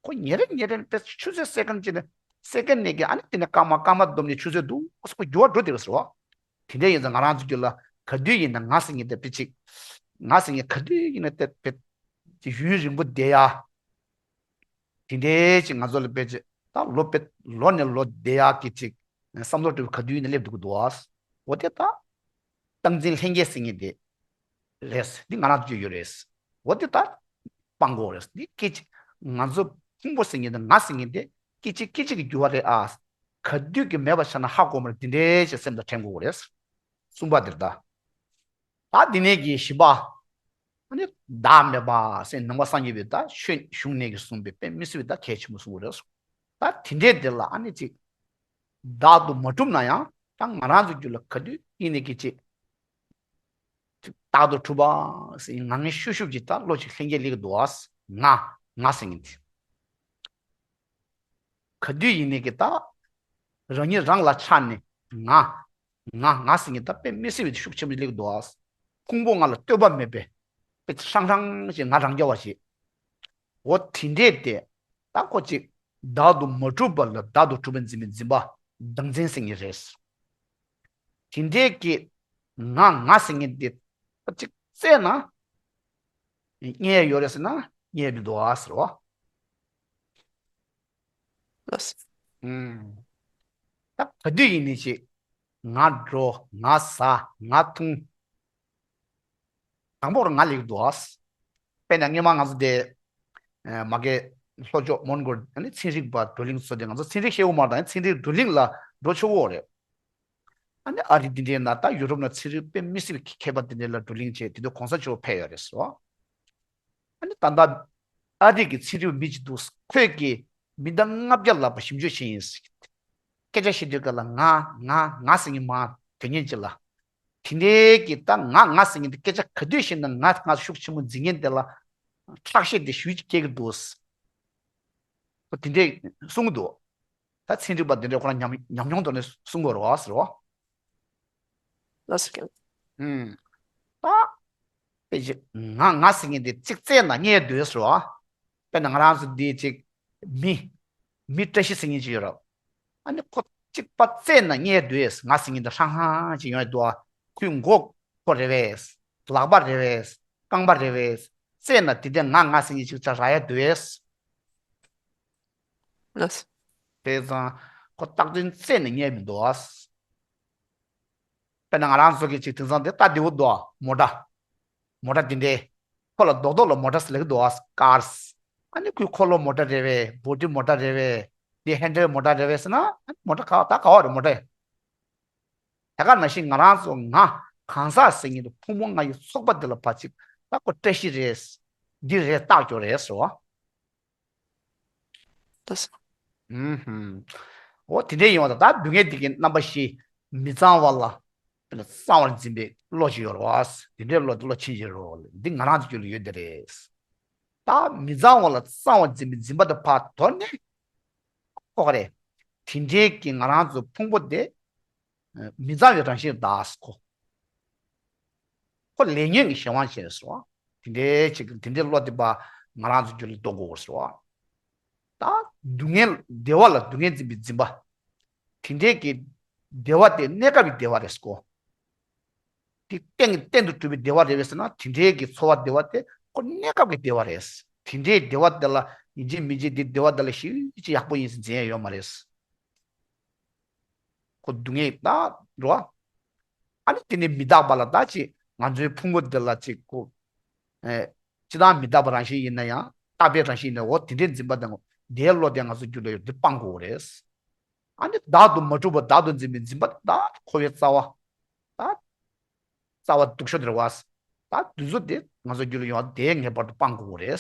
ཁོ་ཉེ་རེ་ཉེ་རེ་དཔེ་ཆུ་ཚོད་སེ་ཀན་ཅིག་ནས་སེ་ཀན་ནས་ཀྱི་ཨ་ནི་དེ་ནས་སྐར་མ་སྐར་མ་བསྡོམས་ནས་ཆུ་ཚོད་འདུག་སེ་ཁོ་འགྱུར་བ་འགྲོ་བསྡད་ཀྱི་རེད་ཟེར་བ། དེ་འདྲ་ཡིན་ཙང་ང་རང་ཚོ་རྒྱུད་ལ་ག་དུས་ཡིན་ན་ང་ཟེར་མཁན་དེ་དཔེ་ཅིག་ང་ཟེར་མཁན་ག་དུས་ཡིན་ན་དེ་དཔེ་ཅིག་ཡུན་རིང་པོ་བསྡད་ཡ། དེ་འདྲའི་ཅིག་ང་ཚོ་ལ་དཔེ་ཅིག་ད་ལོ་དཔེ་ལོ་ནས་ལོ་བསྡད་ཡག་གི་ཅིག་བསམ་བློ་སྤྲོད་པ་ག་དུས་ཡིན་ན་སླེབས་འདུག་གི་འདུག་ཨ། འོ་དེ་ད་སྟངས་འཛིན་ལྷན་སྐྱེས་ཟེར་མཁན་དེ་རེད། འདི་ང་རང་ཚོ་ཡོད་རེད། འོ་དེ་ད་སྤང་དགོས་རེད། འདི་སྐད་ཅིག་ང་ཚོ་ཕུང་པོ་ཟེར་མཁན་དེ་ང་ཟེར་མཁན་དེ་སྐད་ཅིག་སྐད་ཅིག་གི་འགྱུར་བ་རེད་ཨ། ག་དུས་ཀྱི་མེད་པ་ཆགས་ན་ཧ་གོ་མ་རེད། འདི་འདྲའི་ཅིག་སེམས་ལ་དྲན་དགོས་རེད། གསུམ་པ་འདིར་ད། ད་འདི་ནས་ཀྱི་བཞི་པ། ཨ་ནི་བདག་མེད་པ་ཟེར་ནང་པ་སངས་རྒྱས་པའི་ད་ཆོས་གཞུང་ནས་ཀྱི་གསུངས་པའི་དཔེ་མི་སྲིད་པའི་ད་གལ་ཆེན་པོ་གསུངས་པ་རེད། ད་དེ་འདྲའི་འདི་ལ་ཨ་ནི་ཅིག་བདག་ཏུ་མ་གྲུབ་ན་ཡང་ད་ང་རང་ཚོ་རྒྱུད་ལ་ག་དུས་ཡིན་ནས་ཀྱི་ཅིག་བདག་ཏུ་གྲུབ་པ་ཟེར་ངང་ངེ་ཤུབ་ཤུབ་ཀྱི་ད་བློ་ཅིག་ལྷན་སྐྱེས་སླེབས་ཀྱི་འདུག་ཨ། ང་ང་ཟེར་མཁན་དེ། ག་དུས་ཡིན་ནའི་གི་ད། རང་ཉིད་རང་ལ་ཆགས་ནས་ང་། ང་ང་ཟེར་མཁན་ད་དཔེ་མི་སྲིད་པའི་ཤུགས་ཆེན་པོ་སླེབས་འདུག་ཨ། ཕུང་པོ་ལྔ་ལ་ལྟོས་པ་མེད་པའི་དཔེ་ཧྲང་ཧྲང་ཞིག་ང་རང་རྐྱ་བ་ཞིག་འོ་དེ་འདྲས་དེ་ད་ཁོ་ཅིག་བདག་ཏུ་མ་གྲུབ་པ་ལ་བདག་ཏུ་གྲུབ་པའི་འཛིན་པའི་འཛིན་པ་བདག་འཛིན་ཟེར་མཁན་རེད། དེ་འདྲས་ཀྱི་ང་ང་ཟེར་མཁན་དེ་ད་ཅིག་བཙལ་ན། རྙེད་ཡོད་རེད་ཟེར་ན་རྙེད་མི་འདུག་ཨ་ཟེར་བ། ལགས་སོ། ཨུམ། ད་ག་དུས་ཡིན་ནའི་ཅིག་ང་འགྲོ། ང་ཟ། ང་འཐུང་། དང་པོར་ང་སླེབས་འདུག་ཨ། དཔེར་ན་སྔོན་མ་ང་ཚོ་དེ་མ་གི་ལྷོ་ཕྱོགས་མོན་གྷོ་ཨ་ནི་ཚན་རིག་པ་བགྲོ་གླེང་ཚོ་དེ་ང་ཚོ་ཚན་རིག་ཤེས་ཡོན་མ་དང་ཚན་རིག་བགྲོ་གླེང་ལ་འགྲོ་ཆོག་གི་རེད། ཨ་ནི་ཨ་རི་འདི་འདྲའི་ནང་ད་ཡུ་རོབ་ནང་ཚན་རིག་དཔེ་མི་སྲིད་པའི་མཁས་པ་འདི་འདྲ་ལ་བགྲོ་གླེང་བྱས། དེ་དུས་གོང་ས་མཆོག་ཕེབས་ཡོད་རེད་ཟེར་བ། ཨ་ནི་ད་ལྟ་ཨ་རི་གི་ཚན་རིག་མི་ཅིག་འདུག་ཁོས་ཀྱིས་མི་ཟླ་ལྔ་བརྒྱ་ལྷག་པ་ཞིབ་འཇུག་བྱས་ཡིན་ཟེར། སྐད་ཆ་བཤད་དུས་སྐབས་ལ་ང་ང་ང་ཟེར་མཁན་མ་དོན་གཉེར་ཅིག་ལ། དེ་འདྲའི་གི་ད་ང་ང་ཟེར་མཁན་དེ་སྐད་ཆ་ག་དུས་བཤད་ན་ང་ང་ཤུགས་ཆེན་པོ་འཛིན་མཁན་དེ་ལ་ཁྲག་ཤེད་དེ་ཞེ་ཅིག་སྐྱེ་གི་འདུག་ཁོ་དེ་འདྲས་གསུང་གི་འདུག་ད་ཚན་རིག་པ་དེ་འདྲས་ཁོ་རང་ཉམས་ཉམས་མྱོང་ཐོག་ནས་གསུང་དགོས་རེད་བ་ཟེར་བ། ལགས་སོ། ཨུམ། ད་དཔེ་ཅིག་ང་ང་ཟེར་མཁན་དེ་གཅིག་བཙལ་ན་རྙེད་འདུག་ཟེར་བ། དཔེར་ན་ང་རང་ཚོ་འདི་ཅིག་མི། མི་བཀྲ་ཤིས་ཟེར་མཁན་ཅིག་ཡོད་རེད། ཨ་ནི་ཁོ་གཅིག་པ་བཙལ་ན་རྙེད་འདུག་ང་ཟེར་མཁན་དེ་ཧྲང་ཧྲང་ཅིག་ཡོང་ཡ་འདུག་ཁོའི་མགོ་ཁོ་རེད་པས། ལག་པ་རེད་པས། རྐང་པ་རེད་པས། བཙལ་ན་དེ་འདྲས་ང་ང་ཟེར་མཁན་ཅིག་ཆ་རག་ཡ་འདུག་ལགས་སོ། བྱས་ཙང་ཁོ་རྟག་བརྟན་བཙལ་ནས་རྙེད་མི་འདུག་དཔེར་ན་ང་རང་ཚོ་གི་ཅིག་དེང་སང་དེ་ལྟ་བདེ་བོ་འདུག་ཨ། མོ་ཊ། མོ་ཊ་དེ་འདྲའི། ཁོ་ལ་རྡོག་རྡོག་ལ་མོ་ཊ་ཟེར་ལེགས་འདུག་ཨ། ཀར། ཨ་ནི་ཁོའི་འཁོར་ལོ་མོ་ཊ་རེད་པས། བོ་ཊི་མོ་ཊ་རེད་པས། དེ་ཧེན་ཌལ་མོ་ཊ་རེད་པས་ཟེར་ན། ཨ་ནི་མོ་ཊ་ག་ད་ག་བ་རེད་མོ་ཊ། དེ་ག་ནང་བཞིན་ང་རང་ཚོ་ང་གང་ཟག་ཟེར་མཁན་དེ་ཕོ་མོ་ལྔ་ཡི་ཚོགས་པ་འདི་ལ་ཕར་ཅིག་ད་ཁོ་བཀྲ་ཤིས་རེད། འདི་རེད་རྟགས་སྐྱོ་རེད་ཟེར་བ། ལགས་སོ། ཨུམ་ཧུམ། འོ་དེ་འདྲའི་ཡོང་བ་དང་ད་སྡུག་བསྔལ་འདི་གི་རྣམ་པ་བཞི། མི་གཙང་བ་ལ། གཙང་བར་འཛིན་པའི་བློ་ཞིག་ཡོད་རེད་བ། དེ་འདྲའི་བློ་དེ་བློ་ཕྱིན་ཅི་རུང་འདི་ང་རང་ཚོ་རྒྱུད་ལ་ཡོད་དེ་རེད། ད་མི་གཙང་བ་ལ་གཙང་བར་འཛིན་པའི་འཛིན་པ་དེ་ཕར་དོར་ནས། ཁོ་ག་རེད། དེ་འདྲའི་གི་ང་རང་ཚོ་ཕུང་པོ་དེ། མི་གཙང་བའི་རང་བཞིན་གདགས་ཁོ། ཁོ་ལས་ཉོན་གྱི་གཞན་དབང་ཅན་རེད་ཟེར་བ། དེ་འདྲའི་ཅིག་དེ་འདྲའི་བློ་དེ་པ་ང་རང་ཚོ་རྒྱུད་ལ་གཏོང་དགོས་ཟེར་བ། ད་སྡུག་བསྔལ་བདེ་བ་ལ་སྡུག་བསྔལ་འཛིན་པའི་འཛིན་པ། དེ་འདྲའི་གི་བདེ་བ་དེ་གནས་སྐབས་ཀྱི་བདེ་བ་རེད་ཟེར་གོ། དེ་གཏན་གཏན་དུ་གྲུབ་པའི་བདེ་བ་རེད་པས་ཟེར་ན། དེ་འདྲའི་གི་ཚོར་བ་བདེ་བ་དེ་ཁོ་གནས་སྐབས་ཀྱི་བདེ་བ་རེད། དེ་འདྲའི་བདེ་བ་དེ་ལ་ཡིན་གཅིག་མིན་གཅིག་དེ་བདེ་བ་དེ་ལ་ཞིག་ཅིག་ཡག་པོ་ཡིན་ཟེར་འཛིན་ཡ་ཡོད་མ་རེད། ཁོ་སྡུག་བསྔལ་ད་འགྲོ་བ། ཨ་ནི་དེ་ནས་མི་རྟག་པ་ལ་ད་ཅིག་ང་ཚོའི་ཕུང་པོ་འདི་ལ་ཅིག་ཁོ། ཨེ། སྤྱིར་བཏང་མི་རྟག་པ་རང་བཞིན་ཡིན་ན་ཡང་རྟག་པའི་རང་བཞིན་ཡིན་ན། འོ་དེ་འདྲའི་འཛིན་པ་དང་དེའི་བློ་དེ་ང་ཚོ་རྒྱུད་ལ་ཡོད་དེ་སྤང་དགོས་རེད། ཨ་ནི་བདག་ཏུ་མ་གྲུབ་པ་བདག་ཏུ་འཛིན་པའི་འཛིན་པ་ད་འཁོར་བའི་རྩ་བ། ད་རྩ་བ་སྡུག་ཤོས་དེ་རེད་བ། ད་འདི་ཚོ་དེ་ང་ཚོ་རྒྱུད་ལ་ཡོང་བ་དེ་ངེས་པར་དུ་སྤང་དགོས་རེད།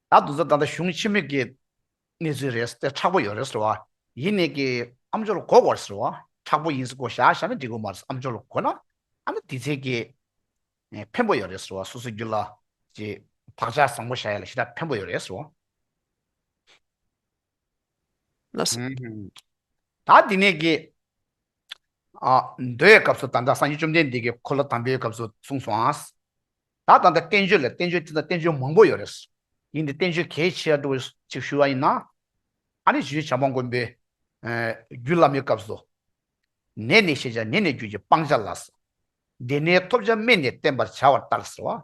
ད་དུ་ཚོ་ད་ལྟ་གཞུང་ཆེན་མོའི་གི་གནས་ཚུལ་རེད་དེ་མཁྲེགས་པོ་ཡོད་རེད་ཟེར་བ། ཡིན་ནའི་གི་ཨ་མཆོག་ལ་གོ་དགོས་རེད་ཟེར་བ། མཁྲེགས་པོ་ཡིན་ཟེར་གོ་བཞག་བཞག་ན་འགྲིག་གི་མ་རེད། ཨ་མཆོག་ལ་གོ་ན་ཨ་ནི་དེ་ཚེ་གི་ཕན་པོ་ཡོད་རེད་ཟེར་བ། སོ་སོའི་རྒྱུད་ལ་ཅི་བག་ཆགས་བཟང་པོ་བཞག་ཡ་ལ་ཞེ་དྲག་ཕན་པོ་ཡོད་རེད་ཟེར་བ། ལགས་སོ། ཨུམ། ད་འདི་ནས་གི་ཨ། མདོའི་སྐབས་སུ་ད་ལྟ་སངས་རྒྱས་བཅོམ་ལྡན་འདས་ཀྱིས་འཁོར་ལོ་དང་པོའི་སྐབས་སུ་གསུངས་སོང་ཨ། ད་ད་ལྟ་བསྟན་བཅོས་ལ་བསྟན་བཅོས་དེ་ལ་བསྟན་བཅོས་མང་པོ་ཡོད་རེད། ཡིན་ཏེ་བསྟན་བཅོས་གལ་ཆེ་དྲགས་ཅིག་ཞུ་བ་ཡིན་ན། ཨ་ནི་ཞུ་བྱ་བ་མགོན་པོའི་ཨ་རྒྱུད་བླ་མའི་སྐབས་སུ། ནད་ནི་ཤེས་བྱ་ནད་ནི་རྒྱུ་ཡི་སྤང་བྱ་ལ། སྡེ་སྣོད་ཐོབ་བྱ་སྨན་ནི་བསྟེན་པར་བྱ་བ་ལྟར་ཟེར་བ།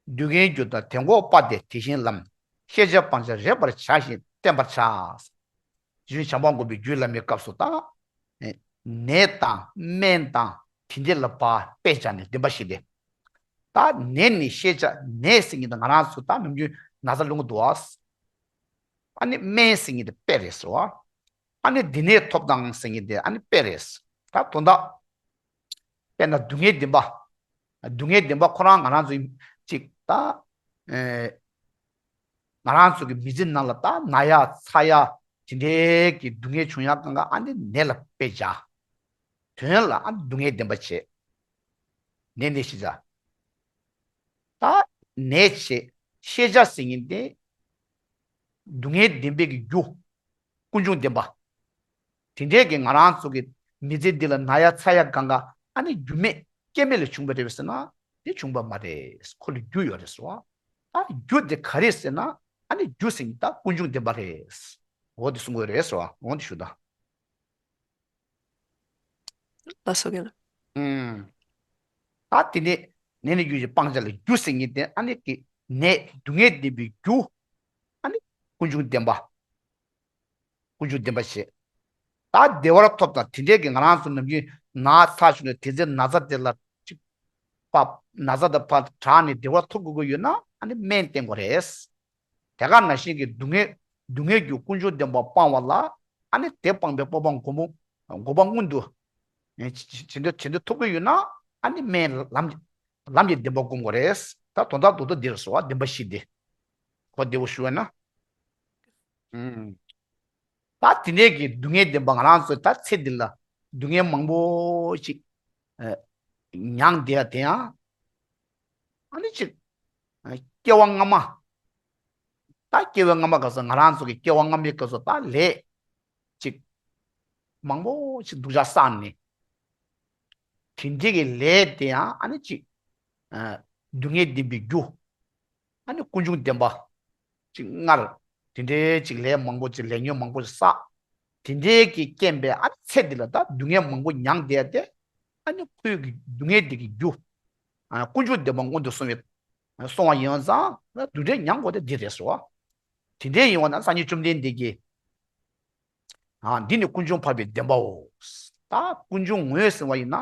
སྡུག་བསྔལ་རྒྱུ་དང་དེ་འགོག་པ་སྟེ་དེ་བཞིན་ལམ། ཤེས་བྱ་སྤང་བྱ་རེག་པར་བྱ་ཞིང་བསྟེན་པར་བྱ། ཞུ་བྱ་བ་མགོན་པོའི་རྒྱུད་བླ་མའི་སྐབས་སུ་ད། ནད་དང་སྨན་དང་དེ་འདྲ་ལ་ཕར་དཔེ་བྱས་ནས་བདེན་པ་བཞི་སྟེ། ད་ནད་ནི་ཤེས་བྱ་ནད་ཟེར་མཁན་དེ་ང་རང་ཚོ་ད་ནམ་རྒྱུན་ན་ཚ་སློང་གི་འདུག་ཨ། ཨ་ནི་སྨན་ཟེར་མཁན་དེ་དཔེ་རེད་ཟེར་བ། ཨ་ནི་སྡེ་སྣོད་ཐོབ་དང་ཟེར་མཁན་དེ་ཨ་ནི་དཔེ་རེད། ད་དོན་དག་དཔེར་ན་སྡུག་བསྔལ་བདེན་པ། སྡུག་བསྔལ་བདེན་པ་ཁོ་རང་ང་རང་ཚོ་ཅིག་ད། ཨེ། ང་རང་ཚོ་གི་མི་ཚེ་ནང་ལ་ད་ན་ཡ་ཚ་ཡ་དེ་འདྲའི་གི་སྡུག་བསྔལ་བྱུང་ཡ་གང་ག་ཨ་ནི་ནད་ལ་དཔེ་བྱ། དོན་ལ་ཨ་ནི་སྡུག་བསྔལ་བདེན་པ་བྱེད། ནད་ནི་ཤེས་བྱ། ད་ནད་བྱེད་ཤེས་བྱ་ཟེར་མཁན་དེ། སྡུག་བསྔལ་བདེན་པའི་གི་རྒྱུ། ཀུན་འབྱུང་བདེན་པ། དེ་འདྲའི་གི་ང་རང་ཚོ་གི་མི་ཚེ་འདི་ལ་ན་ཡ་ཚ་ཡ་གང་ག་ཨ་ནི་རྒྱུ་མེད་རྐྱེན་མེད་ལ་བྱུང་བ་རེད་པས་ཟེར་ན། དེ་བྱུང་བ་མ་རེད། ཁོ་ལ་རྒྱུ་ཡོད་རེད་ཟེར་བ། ད་རྒྱུ་དེ་ག་རེད་ཟེར་ན། ཨ་ནི་རྒྱུ་ཟེར་མཁན་ད་ཀུན་འབྱུང་བདེན་པ་རེད། འོ་དེ་གསུང་དགོས་རེད་ཟེར་བ། འོ་དེ་ཞུ་ད། ལགས་སོ་རྒན། ཨུམ། ད་དེ་ནས་ནད་ནི་རྒྱུ་ཡི་སྤང་བྱ་ལ། རྒྱུ་ཟེར་མཁན་དེ་ཨ་ནི་གི་ནད་སྡུག་བསྔལ་བདེན་པའི་རྒྱུ། ཨ་ནི་ཀུན་འབྱུང་བདེན་པ། ཀུན་འབྱུང་བདེན་པ་བྱེད། ད་བདེ་བར་ཐོབ་དང་དེ་འདྲའི་གི་ང་རང་ཚོ་ནམ་རྒྱུན་ན་ཚ་བྱུང་ནས་དེ་ཚེ་ན་ཚ་དེ་ལ་ཅིག་པ་ན་ཚ་དང་ཕར་དྲག་ནས་བདེ་བར་ཐོབ་དགོས་ཀྱི་ཡོད་ན་ཨ་ནི་སྨན་བསྟེན་དགོས་རེད། དེ་ག་ནང་བཞིན་གྱི་སྡུག་བསྔལ་སྡུག་བསྔལ་རྒྱུ་ཀུན་འབྱུང་བདེན་པ་སྤང་བ་ལ་ཨ་ནི་དེ་སྤངས་པའི་སྤོབས་པ་མགོན་པོ་མགོན་པ་མངོན་དུ་ཇི་ལྟར་ཇི་ལྟར་ཐོབ་ཀྱི་ཡོད་ན་ཨ་ནི་སྨན་ལམ་ལམ་གྱི་བདེན་པ་སྒོམ་དགོས་རེད། ད་དོན་དག་རྡོག་རྡོག་འདིར་སོ་བདེན་པ་བཞི་སྟེ། གོ་བདེ་བོ་ཞུ་བས་ན། ཨུམ། ད་དེ་ནས་ཀྱི་སྡུག་བསྔལ་བདེན་པ་ང་རང་ཚོ་ད་ཚེ་འདི་ལ་སྡུག་བསྔལ་མང་པོ་ཞིག་ཨ་མྱངས་བསྡད་ཡ་དེ་ཡང་ཨ་ནི་ཅིག་ཨ་སྐྱེ་བ་སྔ་མ། ད་སྐྱེ་བ་སྔ་མ་སྐབས་སུ་ང་རང་ཚོ་གི་སྐྱེ་བ་སྔ་མའི་སྐབས་སུ་ད་ལས་ཅིག་མང་པོ་ཞིག་སྡུག་ཅག་བསགས་ནས། དེ་འདྲའི་གི་ལས་དེ་ཡང་ཨ་ནི་ཅིག་ཨ་སྡུག་བསྔལ་བདེན་པའི་རྒྱུ། ཨ་ནི་ཀུན་འབྱུང་བདེན་པ་ཅིག་སྔར་དེ་འདྲའི་ཅིག་ལས་མང་པོ་ཅིག་ལས་ཉོན་མང་པོ་ཞིག་བསགས། དེ་འདྲའི་གི་རྐྱེན་པས་ཨ་ནི་ཚེ་འདི་ལ་ད་སྡུག་བསྔལ་མང་པོ་མྱངས་བསྡད་དེ། ཨ་ནི་ཁོའི་གི་སྡུག་བསྔལ་འདི་གི་རྒྱུ། ཨ་ཀུན་འབྱུང་བདེན་པ་སྔོན་དུ་སོང་བའི་སོང་བ་ཡིན་ཙང་སྡུག་བསྔལ་མྱང་དགོས་དེ་འདི་རེད་ཟེར་བ། དེ་འདྲའི་ཡིན་བ་ན་སངས་རྒྱས་བཅོམ་ལྡན་འདས་ཀྱིས། ཨ། འདི་ནི་ཀུན་འབྱུང་འཕགས་པའི་བདེན་པའོ། ད་ཀུན་འབྱུང་ངོས་ཟིན་པ་ཡིན་ན།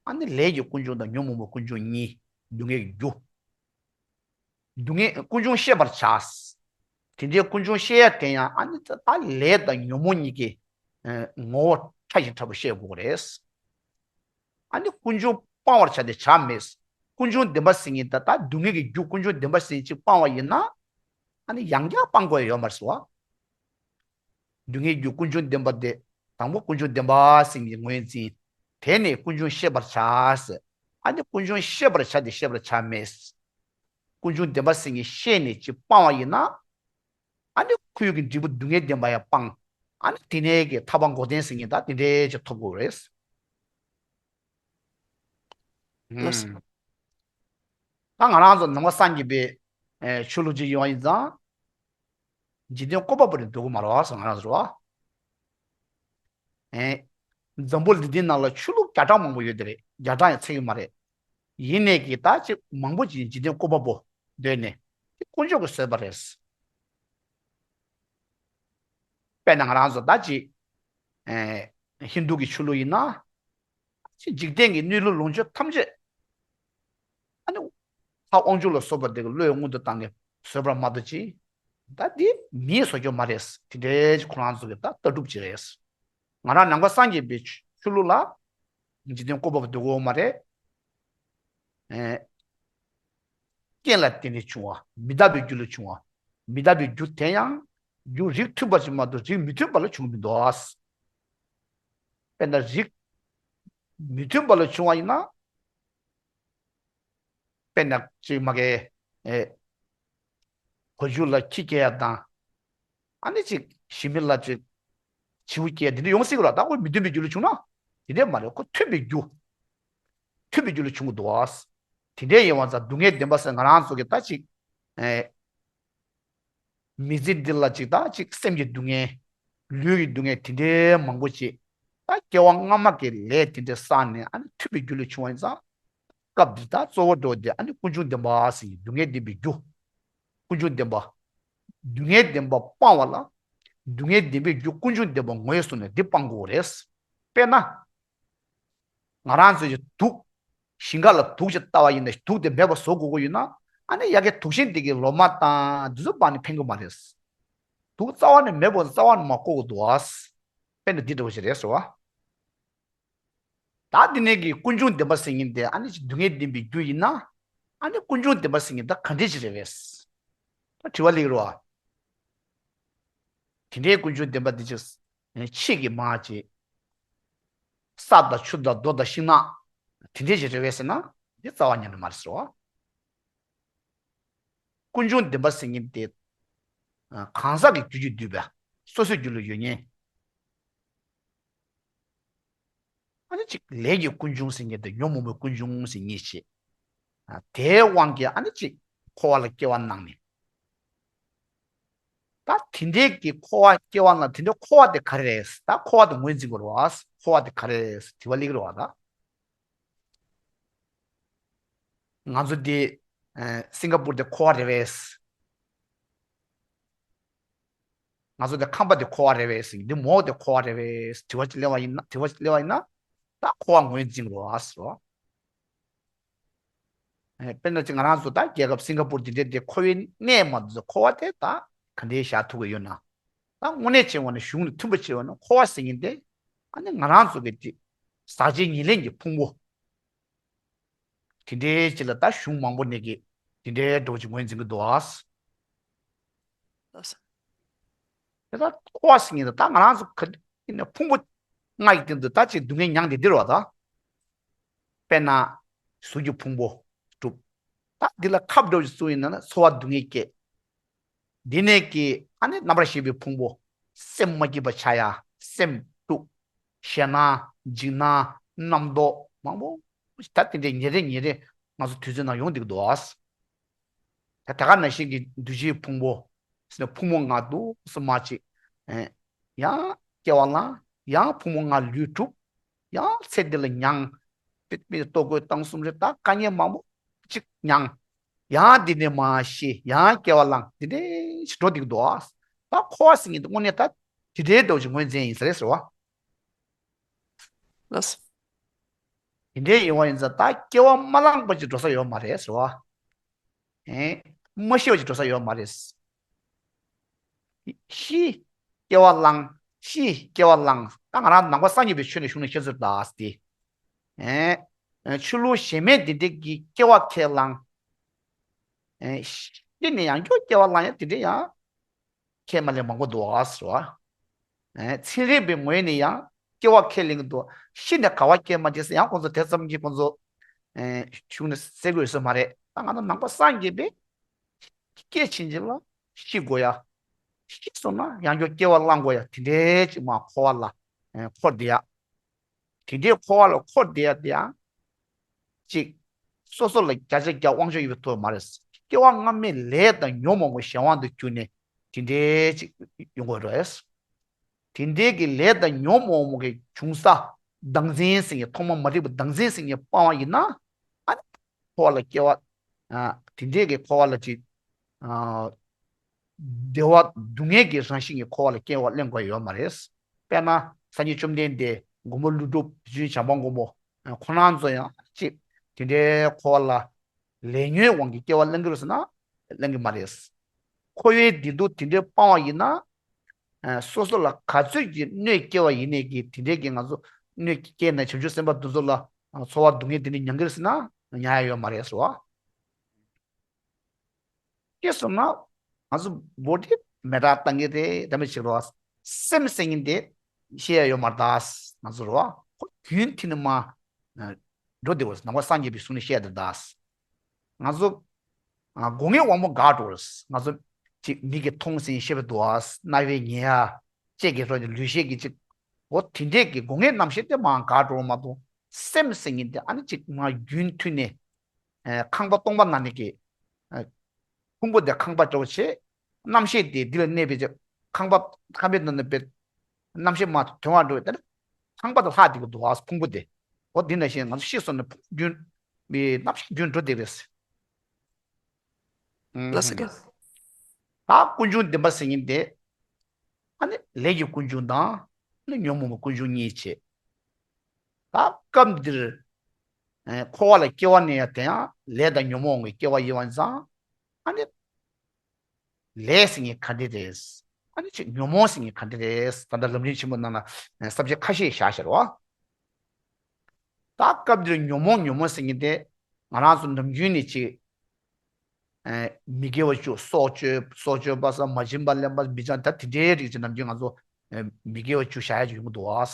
ཨ་ནི་ལས་ཀྱི་ཀུན་འབྱུང་དང་ཉོན་མོངས་པའི་ཀུན་འབྱུང་གཉིས། སྡུག་བསྔལ་གྱི་རྒྱུ། སྡུག་བསྔལ་ཀུན་འབྱུང་ཤེས་པར་བྱ། དེ་འདྲའི་ཀུན་འབྱུང་ཤེས་ཡ་དེ་ཡང་ཨ་ནི་ད་ལས་དང་ཉོན་མོངས་གཉིས་ཀྱི་ཨ་ངོ་བོ་ཕྲ་ཞིང་ཕྲ་བོ་ཤེས་དགོས་རེད། ཨ་ནི་ཀུན་འབྱུང་སྤང་བར་བྱ་སྟེ་བྱར་མེད། ཀུན་འབྱུང་བདེན་པ་ཟེར་མཁན་ད་ལྟ་སྡུག་བསྔལ་གྱི་རྒྱུ་ཀུན་འབྱུང་བདེན་པ་ཟེར་མཁན་ཅིག་སྤང་བ་ཡིན་ན། ཨ་ནི་ཡང་བསྐྱར་སྤང་དགོས་ཡ་ཡོད་མ་རེད་ཟེར་བ། སྡུག་བསྔལ་རྒྱུ་ཀུན་འབྱུང་བདེན་པ་དེ། དང་པོ་ཀུན་འབྱུང་བདེན་པ་ཟེར་མཁན་ངོས་འཛིན། དེ་ནས་ཀུན་འབྱུང་ཤེས་པར་བྱ་ཟེར། ཨ་ནི་ཀུན་འབྱུང་ཤེས་པར་བྱ་སྟེ་ཤེས་པར་བྱར་མེད། ཀུན་འབྱུང་བདེན་པ་ཟེར་མཁན་ཤེས་ནས་ཅིག་སྤང་བ་ཡིན་ན། ཨ་ནི་ཁོ་ཡུལ་གྱི་འབྲས་བུ་སྡུག་བསྔལ་བདེན་པ་ཡང་སྤང་། ཨ་ནི་དེ་ནས་ཀྱི་ཐར་པ་འགོག་བདེན་ཟེར་མཁན་ད་དེ་འདྲའི་ཅིག་ཐོབ་དགོས་རེད། ལགས་སོ། ད་ང་རང་ཚོ་ནམ་མཁའ་སངས་རྒྱས་པའི་ཨེ་ཆོས་ལུགས་ཅིག་ཡིན་པ་ཡིན་ཙང་། འཇིག་རྟེན་བཀོད་པ་པོ་རེད་འདོད་ཀྱི་མ་རེད་བ་ང་རང་ཚོ་རེད་བ། ཨེ། འཛམ་བུ་གླིང་འདི་ནང་ལ་ཆོས་ལུགས་བརྒྱ་ཕྲག་མང་པོ་ཡོད་དེ་རེད། བརྒྱ་ཕྲག་ཡང་ཚད་ཀྱི་མ་རེད། ཡིན་ནས་ཀྱི་ད་ཅིག་མང་པོ་ཅིག་འཇིག་རྟེན་བཀོད་པ་པོ་འདོད་ནས་དེ་དཀོན་མཆོག་གིས་བཟོས་པ་རེད། དཔེར་ན་ང་རང་ཚོ་ད་ཅིག་ཨེ། ཧིན་དུ་གི་ཆོས་ལུགས་ཡིན་ན། ཅིག་འཇིག་རྟེན་གྱི་གནས་ལུགས་ལོངས་སྤྱོད་ཐམས་ཅད། ཨ་ནི། ལྷ་དབང་ཕྱུག་ལ་སོགས་པ་དེ་གི་བློས་མངོན་དུ་བཏང་ནས་བཟོས་པ་མ་གཏོགས་ཅི། ད་འདི་མིས་བཟོ་རྒྱུ་མ་རེད། དེ་འདྲའི་ཁོ་རང་ཚོ་གི་ད་ལྟ་གྲུབ་ཅིག་རེད། ང་རང་ནམ་མཁའ་སངས་རྒྱས་པའི་ཆོས་ལུགས་ལ། འཇིག་རྟེན་བཀོད་པ་པོ་འདོད་ཀྱི་ཡོད་མ་རེད། ཨེ། རྐྱེན་ལ་བརྟེན་ནས་བྱུང་བ། མི་རྟག་པའི་རྒྱུ་ལ་བྱུང་བ། མི་རྟག་པའི་རྒྱུ་དེ་ཡང་རྒྱུ་རིགས་མཐུན་པ་ཞིག་མ་གཏོགས་རིགས་མི་མཐུན་པ་ལ་བྱུང་མི་འདུག། དཔེར་ན་རིགས་མི་མཐུན་པ་ལ་བྱུང་བ་ཡིན་ན། དཔེར་ན་ཅིག་མ་གི་ཨེ། གོས་ཆེན་ལ་ཁྱི་སྐྱེ་ཡ་དང་། ཨ་ནི་ཅིག་ཞི་མི་ལ་ཅིག་བྱིའུ་སྐྱེ་ཡ་འདི་འདྲ་ཡོང་སྲིད་ཀྱི་རེད། ད་ཁོ་མི་མཐུན་པའི་རྒྱུ་ལ་བྱུང་ན། དེ་འདྲས་མ་རེད། ཁོ་མཐུན་པའི་རྒྱུ། མཐུན་པའི་རྒྱུ་ལ་བྱུང་གི་འདུག་བ། དེ་འདྲས་ཡིན་པ་ཙང་སྡུག་བསྔལ་བདེན་པ་ཟེར་ང་རང་ཚོ་གི་ད་ཅིག་ཨེ། མི་ཚེ་འདི་ལ་ཅིག་ད་ཅིག་སེམས་ཀྱི་སྡུག་བསྔལ། ལུས་ཀྱི་སྡུག་བསྔལ་དེ་འདྲའི་མང་པོ་ཅིག་ད་སྐྱེ་བ་སྔ་མ་གི་ལས་དེ་འདྲ་བསགས་ནས་ཨ་ནི་མཐུན་པའི་རྒྱུ་ལ་བྱུང་བ་ཡིན་ཙང་། སྐབས་འདི་ད་གཙོ་བོ་འགྲོ་དེ་ཨ་ནི་ཀུན་འབྱུང་བདེན་པ་ཟེར་ཡིན། སྡུག་བསྔལ་བདེན་པའི་རྒྱུ། ཀུན་འབྱུང་བདེན་པ། སྡུག་བསྔལ་བདེན་པ་སྤང་བ་ལ། སྡུག་བསྔལ་བདེན་པའི་རྒྱུ་ཀུན་འབྱུང་བདེན་པ་ངོས་བཟུང་ནས་འདི་སྤང་དགོས་རེད། དཔེར་ན། ང་རང་ཚོས་ཀྱི་དུག་ཞིང་ཁ་ལ་དུག་ཅིག་བཏབ་པ་ཡིན་ན་དུག་དེ་མེད་པ་བཟོ་དགོས་ཀྱི་ཡོད་ན། ཨ་ནི་ཡ་གི་དུག་ཤིང་དེ་གི་ལོ་མ་དང་དེ་ཚོ་སྤང་ནས་ཕན་གྱི་མ་རེད། དུག་རྩ་བ་ནས་མེད་པ་རྩ་བ་ནས་མ་བཀོག་གི་འདུག་ཨ། དཔེར་ན་འདི་འདྲ་བོ་ཞིག་རེད་ཟེར་བ། ད་འདི་ནས་ཀྱི་ཀུན་འབྱུང་བདེན་པ་ཟེར་མཁན་དེ་ཨ་ནི་ཅིག་སྡུག་བསྔལ་བདེན་པའི་རྒྱུ་ཡིན་ན། ཨ་ནི་ཀུན་འབྱུང་བདེན་པ་ཟེར་མཁན་ད་ག་འདྲས་ཅིག་རེད་པས། ད་དྲི་བ་སླེབས་རོགས། དེ་འདྲའི་ཀུན་འབྱུང་བདེན་པ་འདི་ཅིག་ཆེས་ཀྱི་མ་ཅིག་ས་དང་ཆུ་དང་རྡོ་དང་ཤིང་ནགས་དེ་འདྲས་ཅིག་རེད་པས་ཟེར་ན་འདི་རྩ་བ་ཉིད་ནས་མ་རེད་ཟེར་བ། ཀུན་འབྱུང་བདེན་པ་ཟེར་མཁན་དེ། གང་ཟག་གི་རྒྱུ་གཅིག་འདུས་པ། སོ་སོའི་རྒྱུ་ལ་ཡོད་མཁན། ཨ་ནི་གཅིག་ལས་ཀྱི་ཀུན་འབྱུང་ཟེར་མཁན་དེ་ཉོན་མོངས་པའི་ཀུན་འབྱུང་ཟེར་མཁན་ཞིག་དེའི་དབང་གིས་ཨ་ནི་གཅིག་འཁོར་བ་ལ་སྐྱེ་བ་བླངས་ནས། ད་དེ་འདྲའི་གི་འཁོར་བ་སྐྱེ་བ་ལ་དེ་འདྲའི་འཁོར་བ་དེ་ག་རེ་རེད། ད་འཁོར་བ་དེ་ངོས་འཛིན་དགོས་རེད་བ། འཁོར་བ་དེ་ག་རེ་རེད་དྲི་བ་སླེབས་ཀྱི་རེད་བ་ད། ང་ཚོ་འདི་ཨ་སིང་ག་པུར་དེ་འཁོར་བ་རེད་པས། ང་ཚོ་འདི་ཁང་པ་དེ་འཁོར་བ་རེད་པས། འདི་མོ་དེ་འཁོར་བ་རེད་པས། དྲི་བ་ཅིག་སླེབས་པ་ཡིན་ན་དྲི་བ་ཅིག་སླེབས་པ་ཡིན་ན། ད་འཁོར་བ་ངོས་འཛིན་དགོས་རེད་བ། ཨེ། དཔེར་ན་ཅིག་ང་རང་ཚོ་ད་རྒྱལ་ཁབ་སིང་ག་པུར་འདི་འདྲའི་འདི་འཁོར་བའི་གནས་མ་འདུག་འཁོར་བ་དེ་ད་ག་འདྲའི་བཞག་ཐུབ་ཀྱི་ཡོད་ན། ད་དངོས་གནས་བྱས་པ་ན་གཞུང་ལ་མཐུན་པ་བྱས་པ་ན་འཁོར་བ་ཟེར་མཁན་དེ་ཨ་ནི་ང་རང་ཚོ་གི་དེ་ཟག་བཅས་ཉེར་ལེན་གྱི་ཕུང་པོ། དེ་འདྲའི་ཅིག་ལ་ད་གཞུང་མང་པོ་ནས་ཀྱི་དེ་འདྲའི་འགྲོ་ཅིག་ངོས་འཛིན་གྱི་འདུག་ཨ། ལགས་སོ། དེ་ད་འཁོར་བ་ཟེར་མཁན་དེ་ད་ང་རང་ཚོ་ག་ཡིན་ན་ཕུང་པོ་ལྔ་ཡི་སྟེང་དུ་ད་ཅིག་སྡུག་བསྔལ་མྱངས་ཏེ་འདིར་བ་ད། དཔེར་ན་གཟུགས་ཀྱི་ཕུང་པོ་གྲུབ། ད་འདི་ལ་ཁབ་འདྲ་བོ་ཞིག་བཙུགས་ཡིན་ན་ཚོར་བ་སྡུག་བསྔལ་སྐྱེ། འདི་ནས་ཀྱི་ཨ་ནི་རྣམ་པར་ཤེས་པའི་ཕུང་པོ། སེམས་མ་སྐྱིད་པ་ཆགས་ཡ། སེམས་དཀྲུག་ཞེད་སྣང་། འཇིགས་སྣང་། རྣམ་རྟོག་མང་པོ་ཞིག་ད་དེ་འདྲའི་ཉིན་རེ་ཉིན་རེ་ང་ཚོ་དུས་ཚོད་ནང་ཡོང་བསྡད་ཀྱི་འདུག་ཨ། ད་དེ་ག་ནང་བཞིན་གྱི་འདུ་བྱེད་ཕུང་པོ། ཟེར་ནས་ཕུང་པོ་ལྔ་འདུག་སེ་མ་ཅིག་ཡང་སྐྱེ་བ་ལ་ཡང་ཕུང་པོ་ལྔ་ལུས་གྲུབ། ཡང་ཚེ་འདི་ལ་མྱང་། དཔེ་མི་ལྟོ་གོས་གཏམ་གསུམ་རེ་ད་དཀའ་ངལ་མང་པོ་ཅིག་མྱང་། ཡང་འདི་ནས་མར་ཤི། ཡང་སྐྱེ་བ་བླངས། འདི་འདྲའི་ཞིག་འགྲོ་འདུག་འདུག་ཨ། ད་འཁོར་བ་ཟེར་མཁན་དེ་དངོས་གནས་ད་ དེ་འདྲའི་འདྲ་བོ་ཅིག་ངོས་འཛིན་ཡིན་ས་རེད་ཟེར་བ། ལགས་སོ། དེ་འདྲའི་ཡིན་བ་ཡིན་ཙང་ད་སྐྱེ་བ་མ་བླངས་པ་ཅིག་འགྲོ་ས་ཡོད་མ་རེད་ཟེར་བ། ཨེ། མ་ཤི་བ་ཅིག་འགྲོ་ས་ཡོད་མ་རེད། ཤི། སྐྱེ་བ་བླངས། ཤི། སྐྱེ་བ་བླངས། ད་ང་རང་ནང་པ་སངས་རྒྱས་པའི་ཆོས་ནས་གཞུང་ནས་བཤད་ཚུལ་ད་སྟེ། ཨེ། ཆོས་ལུགས་གཞན་མས་འདི་འདྲའི་གི་སྐྱེ་བ་ཁས་བླངས། ཨེ། ཤི་ནས་ཡང་བསྐྱར་སྐྱེ་བ་བླངས་ཡ་དེ་འདྲའི་ཡང་ཁས་མ་ལེན་མང་པོ་འདུག་ཨ་ཟེར་བ། ཨེ། ཚན་རིག་པའི་ངོས་ནས་ཡང་སྐྱེ་བ་ཁས་ལེན་གྱི་འདུག་ཤི་ནས་ག་བ་སྐྱེ་མ་སྐྱེ་ཟེར་ཡང་ཁོང་ཚོ་དེ་ཙམ་གྱིས་ཁོང་ཚོ། ཨེ། གཞུང་ནས་གསལ་པོ་ཡོད་ས་མ་རེད། ད་ང་ཚོ་ནང་པ་སངས་རྒྱས་པས་སྐྱེ་ཕྱིན་ཅི་ལ་ཤི་དགོས་ཡ། ཤི་སོང་ན་ཡང་བསྐྱར་སྐྱེ་བ་བླང་དགོས་ཡ་དེ་འདྲའི་ཅིག་མ་འཁོར་བ་ལ། ཨེ། འཁོར་བསྡད་ཡ། དེ་འདྲའི་འཁོར་བ་ལ་འཁོར་བསྡད་ཡ་དེ་ཡང་། གཅིག་སོ་སོ་ལ་བརྒྱ་ཆ་བརྒྱ་དབང་ཆ་ཡོད་པའི་ཐོག་མ་རེད། སྐྱེ་བ་སྔ་མའི་ལས་དང་ཉོན་མོངས་པའི་གཞན་དབང་དུ་གྱུར་ནས་དེ་འདྲའི་ཅིག་ཡོང་དགོས་རེད། དེ་འདྲའི་གི་ལས་དང་ཉོན་མོངས་པའི་བྱུང་ས་བདག་འཛིན་ཟེར་མཁན་ཐོག་མ་མ་རིག་པ་བདག་འཛིན་ཟེར་མཁན་སྤང་བ་ཡིན་ན། ཨ་ནི་འཁོར་བ་ལ་སྐྱེ་བ། ཨ། དེ་འདྲའི་གི་འཁོར་བ་ལ་ཅིག་ཨ། བདེ་བ་སྡུག་བསྔལ་གྱི་རང་བཞིན་གྱི་འཁོར་བ་ལ་སྐྱེ་བ་ལེན་དགོས་ཡོད་མ་རེད། དཔེར་ན་སངས་རྒྱས་བཅོམ་ལྡན་འདས་མགོན་པོ་ཀླུ་སྒྲུབ་རྗེ་བཙུན་བྱམས་པ་མགོན་པོ་ཁོ་རང་ཚོ་ཡང་ཅིག་དེ་འདྲའི་འཁོར་བ་ལ་ལས་ཉོན་དབང་གིས་སྐྱེ་བ་ལེན་གྱི་རེད་ཟེར་ན་ལེན་གྱི་མ་རེད། འཁོར་བའི་བདེ་སྡུག་དེ་འདྲའི་སྤང་བ་ཡིན་ན། སོ་སོ་ལ་ག་ཚོད་ཀྱི་གནོད་སྐྱེལ་བ་ཡིན་ནའི་གི་དེ་འདྲའི་གི་ང་ཚོ་གནོད་སྐྱེལ་ནས་བྱང་ཆུབ་སེམས་དཔའ་དེ་ཚོ་ལ་ཚོར་བ་སྡུག་བསྔལ་དེ་འདྲ་མྱང་གི་རེད་ཟེར་ན་མྱང་ཡ་ཡོད་མ་རེད་ཟེར་བ། སྐྱེས་སོང་ན་ང་ཚོ་བོ་ཊི་མེ་ཏྲ་བཏང་གི་རེད། ད་མི་ཞིག་རོ། སེམས་ཟེར་མཁན་དེ་ཤེས་ཡ་ཡོད་མ་རེད་ད། ང་ཚོ་རོ། ཁོ་རྒྱུན་མཐུད་ནས་མ་འགྲོ་བདེ་བོ་ནང་པ་སངས་རྒྱས་པའི་གསུང་ནས་བཤད་དེ་ད། ང་ཚོ་སྒོ་ངའི་དབང་པོ་འགག་འགྲོ་རེད། ང་ཚོ་ཅིག་མིག་གིས་མཐོང་ཟིན་ཤེས་པ་འདུག་རྣ་བས་ཉན་ཡ། ལྕེ་གིས་རོ་ལུས་ཤེས་ཀྱི་ཅིག་འོ་དེ་འདྲས་ཀྱི་སྒོ་ངའི་རྣམ་ཤེས་དེ་མ་འགག་འགྲོ་མ་གཏོགས་སེམས་ཟེར་མཁན་དེ་ཨ་ནི་ཅིག་མ་རྒྱུན་མཐུད་ནས། ཨ། ཁང་པ་སྟོང་པ་ནང་ནས་ཀྱི། ཨ། ཕུང་པོ་དེ་ཁང་པ་འདྲ་བོ་བྱས། རྣམ་ཤེས་དེ་འདི་ལ་གནས་པའི་ཚེ་ཁང་པ་ཁང་པའི་ནང་ནས་པའི་རྣམ་ཤེས་མ་དོན་བ་འགྲོ་བའི་ལྟར་ཁང་པ་དེ་ལྷག་བསྡད་ཀྱི་འདུག་ཨ། ཕུང་པོ་དེ། འོ་འདི་ནང་བཞིན་ང་ཚོ་ཤི་སོང་ནས་ཕུང་རྒྱུན་པའི་རྣམ་ཤེས་རྒྱུན་འགྲོ་བསྡད་རེད། ལགས་སོ། ད་ཀུན་འབྱུང་བདེན་པ་ཟེར་མཁན་དེ། ཨ་ནི་ལས་ཀྱི་ཀུན་འབྱུང་དང་། ཨ་ནི་ཉོན་མོངས་པའི་ཀུན་འབྱུང་གཉིས་བྱས། ད་སྐབས་འདིར། ཨེ། འཁོར་བ་ལ་སྐྱེ་བ་ནས་ཡང་དེ་ཡང་ལས་དང་ཉོན་མོངས་ཀྱི་སྐྱེ་བ་ཡིན་པ་ཙང་། ཨ་ནི། ལས་ཟེར་མཁན་ག་འདྲ་རེད། ཨ་ནི་ཅིག་ཉོན་མོངས་ཟེར་མཁན་ག་འདྲ་རེད། ད་ལྟ་ལམ་རིམ་ཆེན་མོ་ནང་ན་ས་བཅད་ཁ་ཤས་བཞག་བཞག་རེད་བ། ད་སྐབས་འདིར་ཉོན་མོངས་ཉོན་མོངས་ཟེར་མཁན་དེ་ང་རང་ཚོ་ནམ་རྒྱུན་ནས་ཅིག་ཨེ། མི་དགེ་བ་བཅུ། སྲོག་གཅོད། སྲོག་གཅོད་པ་ཟ། མ་བྱིན་པ་ལེན་པ། མི་འཆང་། ད་དེ་འདྲའི་རིགས་ཀྱི་ནམ་རྒྱུན་ང་ཚོ་ཨེ། མི་དགེ་བ་བཅུ་བྱ་ཡ་ཅིག་ཡོང་གི་འདུག་བ།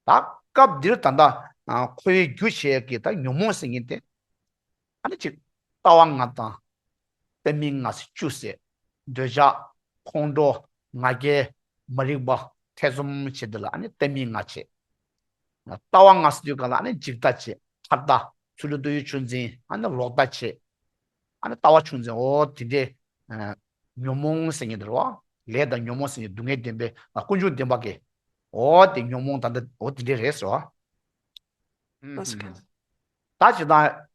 ད་སྐབས་འདིར་ད་ལྟ་ཨ། འཁོར་བའི་རྒྱུ་བྱེད་ཀྱི་ད་ཉོན་མོངས་ཟེར་མཁན་དེ། ཨ་ནི་ཅིག་ལྟ་བ་ལྔ་དང་། ལྟ་མིན་ལྔ་ཟེར་བཅུ་ཟེར། འདོད་ཆགས། ཁོང་ཁྲོ། ང་རྒྱལ། མ་རིག་པ། ཐེ་ཚོམ་བྱེད་དེ་ལ་ཨ་ནི་ལྟ་མིན་ལྔ་བྱེད། ལྟ་བ་ལྔ་ཟེར་དུས་ག་ལ་ཨ་ནི་འཇིག་ལྟ་བྱེད། ཐར་ལྟ། ཚུལ་ཁྲིམས་རྡོ་རྗེ་ཆུ་འཛིན། ཨ་ནི་ལོག་ལྟ་བྱེད། ཨ་ནི་ལྟ་བ་ཆུང་འཛིན། འོ་དེ་འདྲའི་ཨ། ཉོན་མོངས་ཟེར་མཁན་དེ་རེད་བ། ལས་དང་ཉོན་མོངས་ཟེར་མཁན་སྡུག་བསྔལ་བདེན་པའི་ཨ། ཀུན་འབྱུང་བདེན་པ་གི། འོ་དེ་ཉོན་མོངས་ད་ལྟ་འོ་དེ་འདྲའི་རེད་ཟེར་བ། ལགས་སོ། ད་ཇི་ལྟར།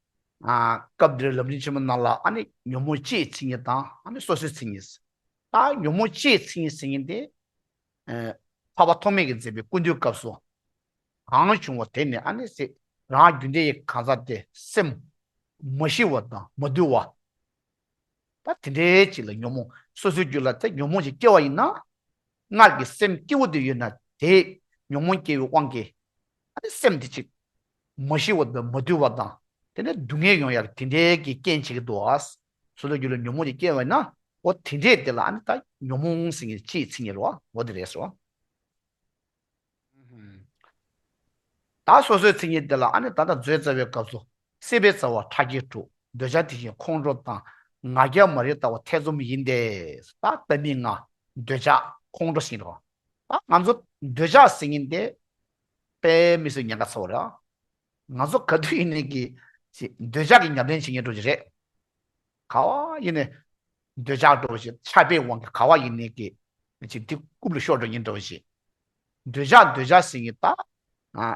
ཨ། སྐབས་འདིར་ལམ་རིམ་ཆེན་མོ་ནང་ལ་ཨ་ནི་ཉོན་མོངས་སྤྱིའི་མཚན་ཉིད་དང་ཨ་ནི་སོ་སོའི་མཚན་ཉིད། ད་ཉོན་མོངས་སྤྱིའི་མཚན་ཉིད་ཟེར་མཁན་དེ། ཨ། འཕགས་པ་ཐོགས་མེད་ཀྱིས་མཛད་པའི་ཀུན་བཏུས་སྐབས་སུ། གང་བྱུང་བ་དེ་ནི་ཨ་ནི་ཟེར། རང་རྒྱུ་འབྲས་ཀྱི་གང་ཟག་དེ་སེམས། མ་ཞི་བ་དང་མ་དུལ་བ། ད་དེ་འདྲའི་ཅིག་ལ་ཉོན་མོངས། སོ་སོའི་རྒྱུད་ལ་ད་ཉོན་མོངས་ཅིག་སྐྱེ་བ་ཡིན་ན། སྔར་གྱི་སེམས་སྐྱེ་བོ་དེ་ཡོད་ན་དེ་ཉོན་མོངས་སྐྱེ་བའི་དབང་གིས། ཨ་ནི་སེམས་དེ་ཅིག་མ་ཞི་བ་དང་མ་དུལ་བ་དང་། དེ་ནས་སྡུག་བསྔལ་ཡོང་ཡག་དེ་འདྲའི་གི་རྐྱེན་བྱེད་ཀྱི་འདུག་ཨ། སོ་སོའི་རྒྱུད་ལ་ཉོན་མོངས་ཅིག་སྐྱེ་བ་ཡིན་ན། འོ་དེ་འདྲའི་དེ་ལ་ཨ་ནི་ད་ཉོན་མོངས་ཟེར་མཁན་སྤྱིའི་མཚན་ཉིད་རེད་བ། འོ་དེ་རེད་ཟེར་བ། ད་སོ་སོའི་མཚན་ཉིད་དེ་ལ་ཨ་ནི་ད་ལྟ་མཛོད་རྩ་བའི་སྐབས་སུ་སྲེད་པའི་རྩ་བ་ཕྲ་རྒྱས་དྲུག་འདོད་ཆགས་དེ་བཞིན་ཁོང་ཁྲོ་དང་ང་རྒྱལ་མ་རིག་ལྟ་བ་ཐེ་ཚོམ་ཡིན་ཏེ། ད་ལྟ་མིན་ལྔ། འདོད་ཆགས། ཁོང་ཁྲོ་ཟེར་གྱི་རེད། ད་ང་ཚོ་འདོད་ཆགས་ཟེར་མཁན་དེ་དཔེ་མི་སྲིད་ཉེན་ཁ་ཚ་བོ་རེད། ང་ཚོ་ག་དུས་ཡིན་ནའི་གི་འདོད་ཆགས་ཀྱི་ཉམས་ལེན་བྱེད་མཁན་འགྲོ་གི་རེད། ག་བ་ཡིན་ནའི་འདོད་ཆགས་འགྲོ་བ་ཞིག་ཆགས་པའི་དབང་གིས་ག་བ་ཡིན་ནའི་གི་ཅིག་འདི་རྐུབ་ལ་ཤོར་འགྲོ་ཡིན་འགྲོ་བ་ཞིག་འདོད་ཆགས་འདོད་ཆགས་ཟེར་མཁན་ད། ཨ།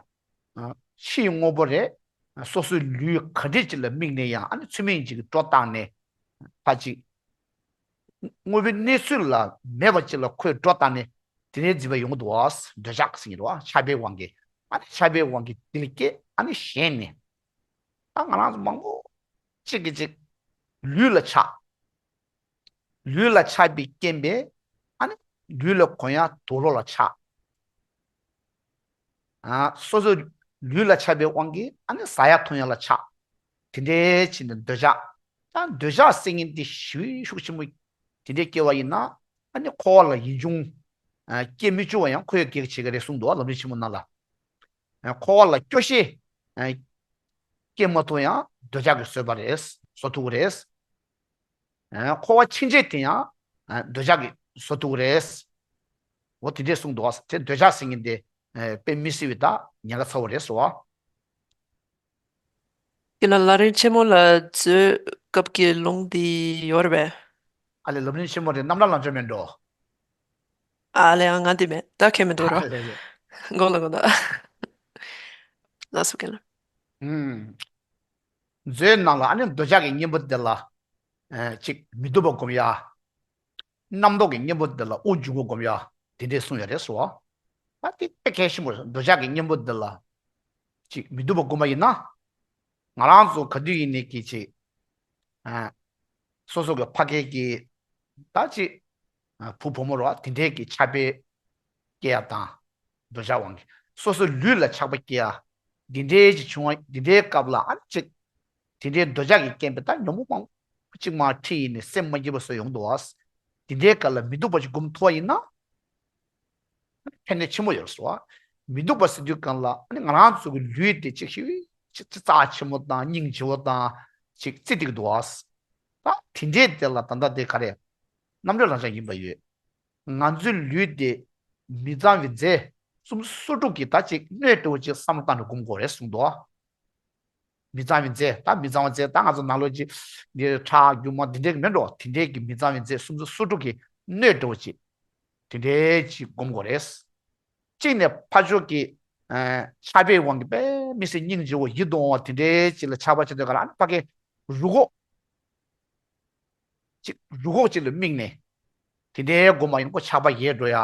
ཨ། ཕྱིའི་དངོས་པོ་རེད། སོ་སོའི་ལུས་ག་འདྲས་ཅིག་ལ་དམིགས་ནས་ཡང་ཨ་ནི་ཚུལ་མིན་ཅིག་སྒྲོ་བཏགས་ནས། ཕ་ཅིག་དངོས་པོའི་གནས་ཚུལ་ལ་མེད་པ་ཅིག་ལ་ཁོས་སྒྲོ་བཏགས་ནས་ དེ་ནས་འཛིན་པ་ཡོང་གི་འདུག་བ། འདོད་ཆགས་ཟེར་གྱི་རེད་བ། ཆགས་པའི་དབང་གིས། ཨ་ནི་ཆགས་པའི་དབང་གིས་དེ་ལ་སྐྱེས། ཨ་ནི་ཞེན་ནས། ད་ང་རང་ཚོ་མང་པོ་གཅིག་གིས་གཅིག་ལུས་ལ་ཆགས། ལུས་ལ་ཆགས་པའི་རྐྱེན་པས་ཨ་ནི་ལུས་ལ་གོན་ཡག་དུག་ལོག་ལ་ཆགས། ཨ། སོ་སོ་ལུས་ལ་ཆགས་པའི་དབང་གིས་ཨ་ནི་ཟ་ཡག་འཐུང་ཡག་ལ་ཆགས། དེ་འདྲའི་ཕྱིན་ཏེ་འདོད་ཆགས། ད་འདོད་ཆགས་ཟེར་མཁན་དེ་ཞེ་པོ་ཤུགས་ཆེན་པོ་དེ་འདྲའི་སྐྱེ་བ་ཡིན་ན། ཨ་ནི་འཁོར་བ་ལ་ཡིད་འབྱུང་ཨ་སྐྱེ་མི་བཅུག་པ་ཡང་ཁོས་གེགས་བྱེད་ཀྱི་རེད་གསུངས་འདུག་བ། ལམ་རིམ་ཆེན་མོ་ནང་ལ། ཨ་འཁོར་བ་ལ་སྐྱོ་ཤས་ཨ་སྐྱེ་མ་ཐུབ་ཡང་འདོད་ཆགས་ཀྱིས་བཟོས་པ་རེད། བཟོ་ཐུབ་ཀྱི་རེད། ཨ་འཁོར་བ་ཕྱིན་ཆད་དེ་ཡང་ཨ་འདོད་ཆགས་ཀྱིས་བཟོ་ཐུབ་ཀྱི་རེད། འོ་དེ་འདྲས་གསུངས་འདུག་བ། དེ་འདོད་ཆགས་ཟེར་མཁན་དེ་ཨ་དཔེ་མི་སྲིད་པའི་ད་ཉེན་ཁ་ཚ་བོ་རེད་ཟེར་བ། དེ་ལ་ལམ་རིམ་ཆེན་མོ་ལ་མཛོད་སྐབས་ཀྱི་ལུང་འདི་ཡོད་རེད་པས། ཨ་ལས། ལམ་རིམ་ཆེན་མོ་རེད། རྣམ་གྲངས་ལམ་སྦྱོར་མེད་འགྲོ། ཨ་ལས། ང་འདི་མེད། ད་ཁྱེད་མི་འདུག་རོ། ཨ་ལས་ལས། མགོ་ལ་མགོ་ལ། ལགས་སོ། ཁྱེད་ལ། ཨུམ། མཛོད་ནང་ལ་ཨ་ནི་འདོད་ཆགས་ཀྱི་གཉེན་པོ་དེ་ལ་ཨ་ཅིག་མི་སྡུག་པ་སྒོམ་ཡ། རྣམ་རྟོག་གི་གཉེན་པོ་འདི་ལ་དབུགས་འབྱུང་པོ་སྒོམ་ཡ། དེ་འདྲས་གསུངས་ཡོད་རེད་ཟེར་བ། ད་དེ་དཔེ་གལ་ཆེན་པོ་རེད། འདོད་ཆགས་ཀྱི་གཉེན་པོ་འདི་ལ་ཅིག་མི་སྡུག་པ་སྒོམ་པ་ཡིན་ན། ང་རང་ཚོ་ག་དུས་ཡིན་ནའི་གི་ཅིག་ཨ་སོ་སོ་གི་ཕ་སྐད་ཀྱི་ད་ཅིག་ཨ་བུ་བུ་མོ་རོ་དེ་འདྲས་ཀྱི་ཆགས་པའི་སྐྱེ་ཡ་དང་། འདོད་ཆགས་དབང་གིས་སོ་སོ་ལུས་ལ་ཆགས་པ་སྐྱེ་ཡ། འདི་འདྲའི་ཅིག་བྱུང་བ། འདི་འདྲའི་སྐབས་ལ་ཨ་ནི་ཅིག་དེ་འདྲའི་འདོད་ཆགས་ཀྱི་རྐྱེན་པས་ད་ཉོན་མོངས་མང་པོ་ཅིག་མར་ཁྲིད་ཡིན་ནས་སེམས་མ་སྐྱིད་པ་བཟོས་ཡོང་འདུག་བ། དེ་འདྲའི་སྐབས་ལ་མི་སྡུག་པ་ཅིག་སྒོམ་ཐུབ་པ་ཡིན་ན། ཕན་ནུས་ཆེན་པོ་ཡོད་རེད་ཟེར་བ། མི་སྡུག་པ་ཟེར་དུས་སྒང་ལ་ཨ་ནི་ང་རང་ཚོ་གི་ལུས་དེ་ཅིག་ཤི་ཅིག་ཅིག་རྩ་ཆེན་པོ་དང་སྙིང་རྗེ་བོ་དང་ཅིག་བརྩི་སྟེ་འདུག་བ། ད་དེ་འདྲའི་དེ་ལ་ད་ལྟ་དེ་ག་རེ་རྣམ་གྲོལ་ལམ་སྦྱོར་ཡིན་པ་ཡོད། ང་ཚོའི་ལུས་དེ་མི་གཙང་བའི་རྫས་སུམ་ཅུ་སོ་དྲུག་གིས་ད་ཅིག་གནོད་འགྲོ་བ་ཅིག་བསམ་བློ་བཏང་ནས་སྒོམ་དགོས་རེད་གསུངས་འདུག་མི་གཙང་བའི་རྫས། ད་མི་གཙང་བའི་རྫས་ད་ང་ཚོ་ནང་ལོགས་ཀྱི་འདི་ཁྲག་རྒྱུ་མ་འདི་འདྲའི་མེད་འགྲོ། དེ་འདྲའི་གི་མི་གཙང་བའི་རྫས་སུམ་ཅུ་སོ་དྲུག་གིས་གནོད་འགྲོ་བ་ཅིག་དེ་འདྲའི་ཅིག་སྒོམ་དགོས་རེད། གཅིག་ནས་ཕར་ཕྱོགས་ཀྱི་ཨ་ཆགས་པའི་དབང་གིས་དཔེ་མི་སྲིད་སྙིང་རྗེ་བོ་ཡིད་དུ་འོང་བ་དེ་འདྲའི་ཅིག་ལ་ཆགས་པ་བྱེད་དུས་ག་ལ་ཨ་ནི་ཕ་གི་རུས་ཁོག་ཅིག་རུས་ཁོག་ཅིག་ལ་དམིགས་ནས་དེ་འདྲའི་སྒོམ་པ་ཡིན་ན་ཁོ་ཆགས་པ་ཡལ་འགྲོ་ཡ།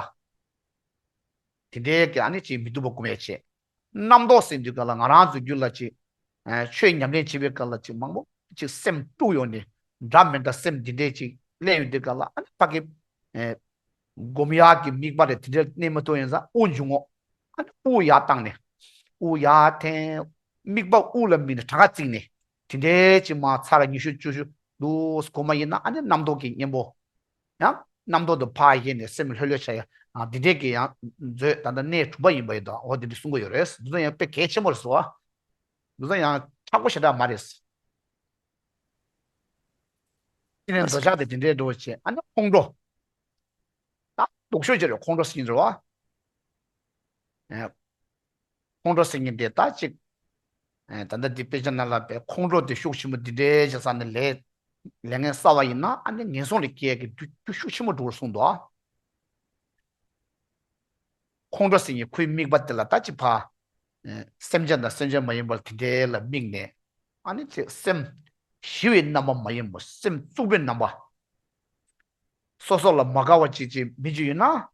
དེ་འདྲའི་གི་ཨ་ནི་ཅིག་མི་སྡུག་པ་སྒོམ་ཡ་བྱེད། རྣམ་རྟོག་ཟེར་དུས་ག་ལ་ང་རང་ཚོ་རྒྱུད་ལ་ཅིག་ཨ་ཆོས་ཉམས་ལེན་བྱེད་པའི་སྐབས་ལ་ཅིག་མང་པོ་ཅིག་སེམས་དཀྲུགས་ཡོང་ནས་འདྲ་མི་འདྲ་སེམས་འདི་འདྲས་ཅིག་སླེབས་ཡོང་དུས་ག་ལ་ཨ་ནི་ཕ་གི་ཨ་སྒོམ་ཡག་གི་དམིགས་པ་རེད། དེ་འདྲས་གནས་མ་ཐུབ་ཡིན་ཙང་དབུགས་འབྱུང་ངོ་། ཨ་ནི་དབུགས་ཡར་བཏང་ནས་དབུགས་ཡར་འཐེན། དམིགས་པ་དབུགས་ལ་དམིགས་ནས་གྲངས་ཀ་བརྩིས་ནས་དེ་འདྲས་ཅིག་མར་ཚར་ཉི་ཤུ་བཅུ་ཤུ་འདུག་སྒོམ་པ་ཡིན་ན་ཨ་ནི་རྣམ་རྟོག་གི་གཉེན་པོ། ཡང་རྣམ་རྟོག་དེ་ཕར་ཡལ་ནས་སེམས་ལྷོད་ལྷོད་ཆགས་ཡ། ཨ་འདི་འདྲས་ཀྱི་ཡང་མཛོད་ད་ལྟ་གནས་དྲུག་པ་ཡིན་པ་ཡིན་དང་འོ་འདི་འདྲས་གསུང་གི་ཡོད་རེད། འདི་ཚོ་ཡང་དཔེ་གལ་ཆེན་པོ་རེད་ཟེར་བ། འདི་ཚོ་ཡང་ཁག་པོ་ཞེ་དྲག་མ་རེད། དེ་ནས་འདོད་ཆགས་དེ་དེ་འདྲས་འགྲོ་བྱེད། ཨ་ནི་ཁོང་ཁྲོ། ད་སྡུག་ཤོས་ཅིག་རེད། ཁོང་ཁྲོ་ཟེར་གྱི་རེད་བ། ཨེ། ཁོང་ཁྲོ་ཟེར་མཁན་དེ་ད་ཅིག་ཨེ། ད་ལྟ་འདི་དཔེ་ཆ་ནང་ལ་བས་ཁོང་ཁྲོ་དེ་ཤུགས་ཆེན་པོ་འདི་འདྲའི་བྱས་ཙང་ནས་ལས་ལས་ངན་བསགས་པ་ཡིན་ན་ཨ་ནི་ངན་སོང་ལ་སྐྱེ་ཡག་གི་རྒྱུ་རྒྱུ་ཤུགས་ཆེན་པོ་འགྲོ་བར་གསུངས་འདུག་ཁོང་ཁྲོ་ཟེར་མཁན་ཁོའི་དམིགས་པ་དེ་ལ་ད་ཅིག་ཕ། ཨེ། སེམས་ཅན་དང་སེམས་ཅན་མ་ཡིན་པ་དེ་འདྲའི་ལ་དམིགས་ནས་ཨ་ནི་ཅིག་སེམས་ཞི་བའི་རྣམ་པ་མ་ཡིན་པ་སེམས་གཙུག་པའི་རྣམ་པ། སོ་སོ་ལ་མ་དགའ་བ་ཅིག་ཅིག་མི་ཅིག་ཡོད་ན།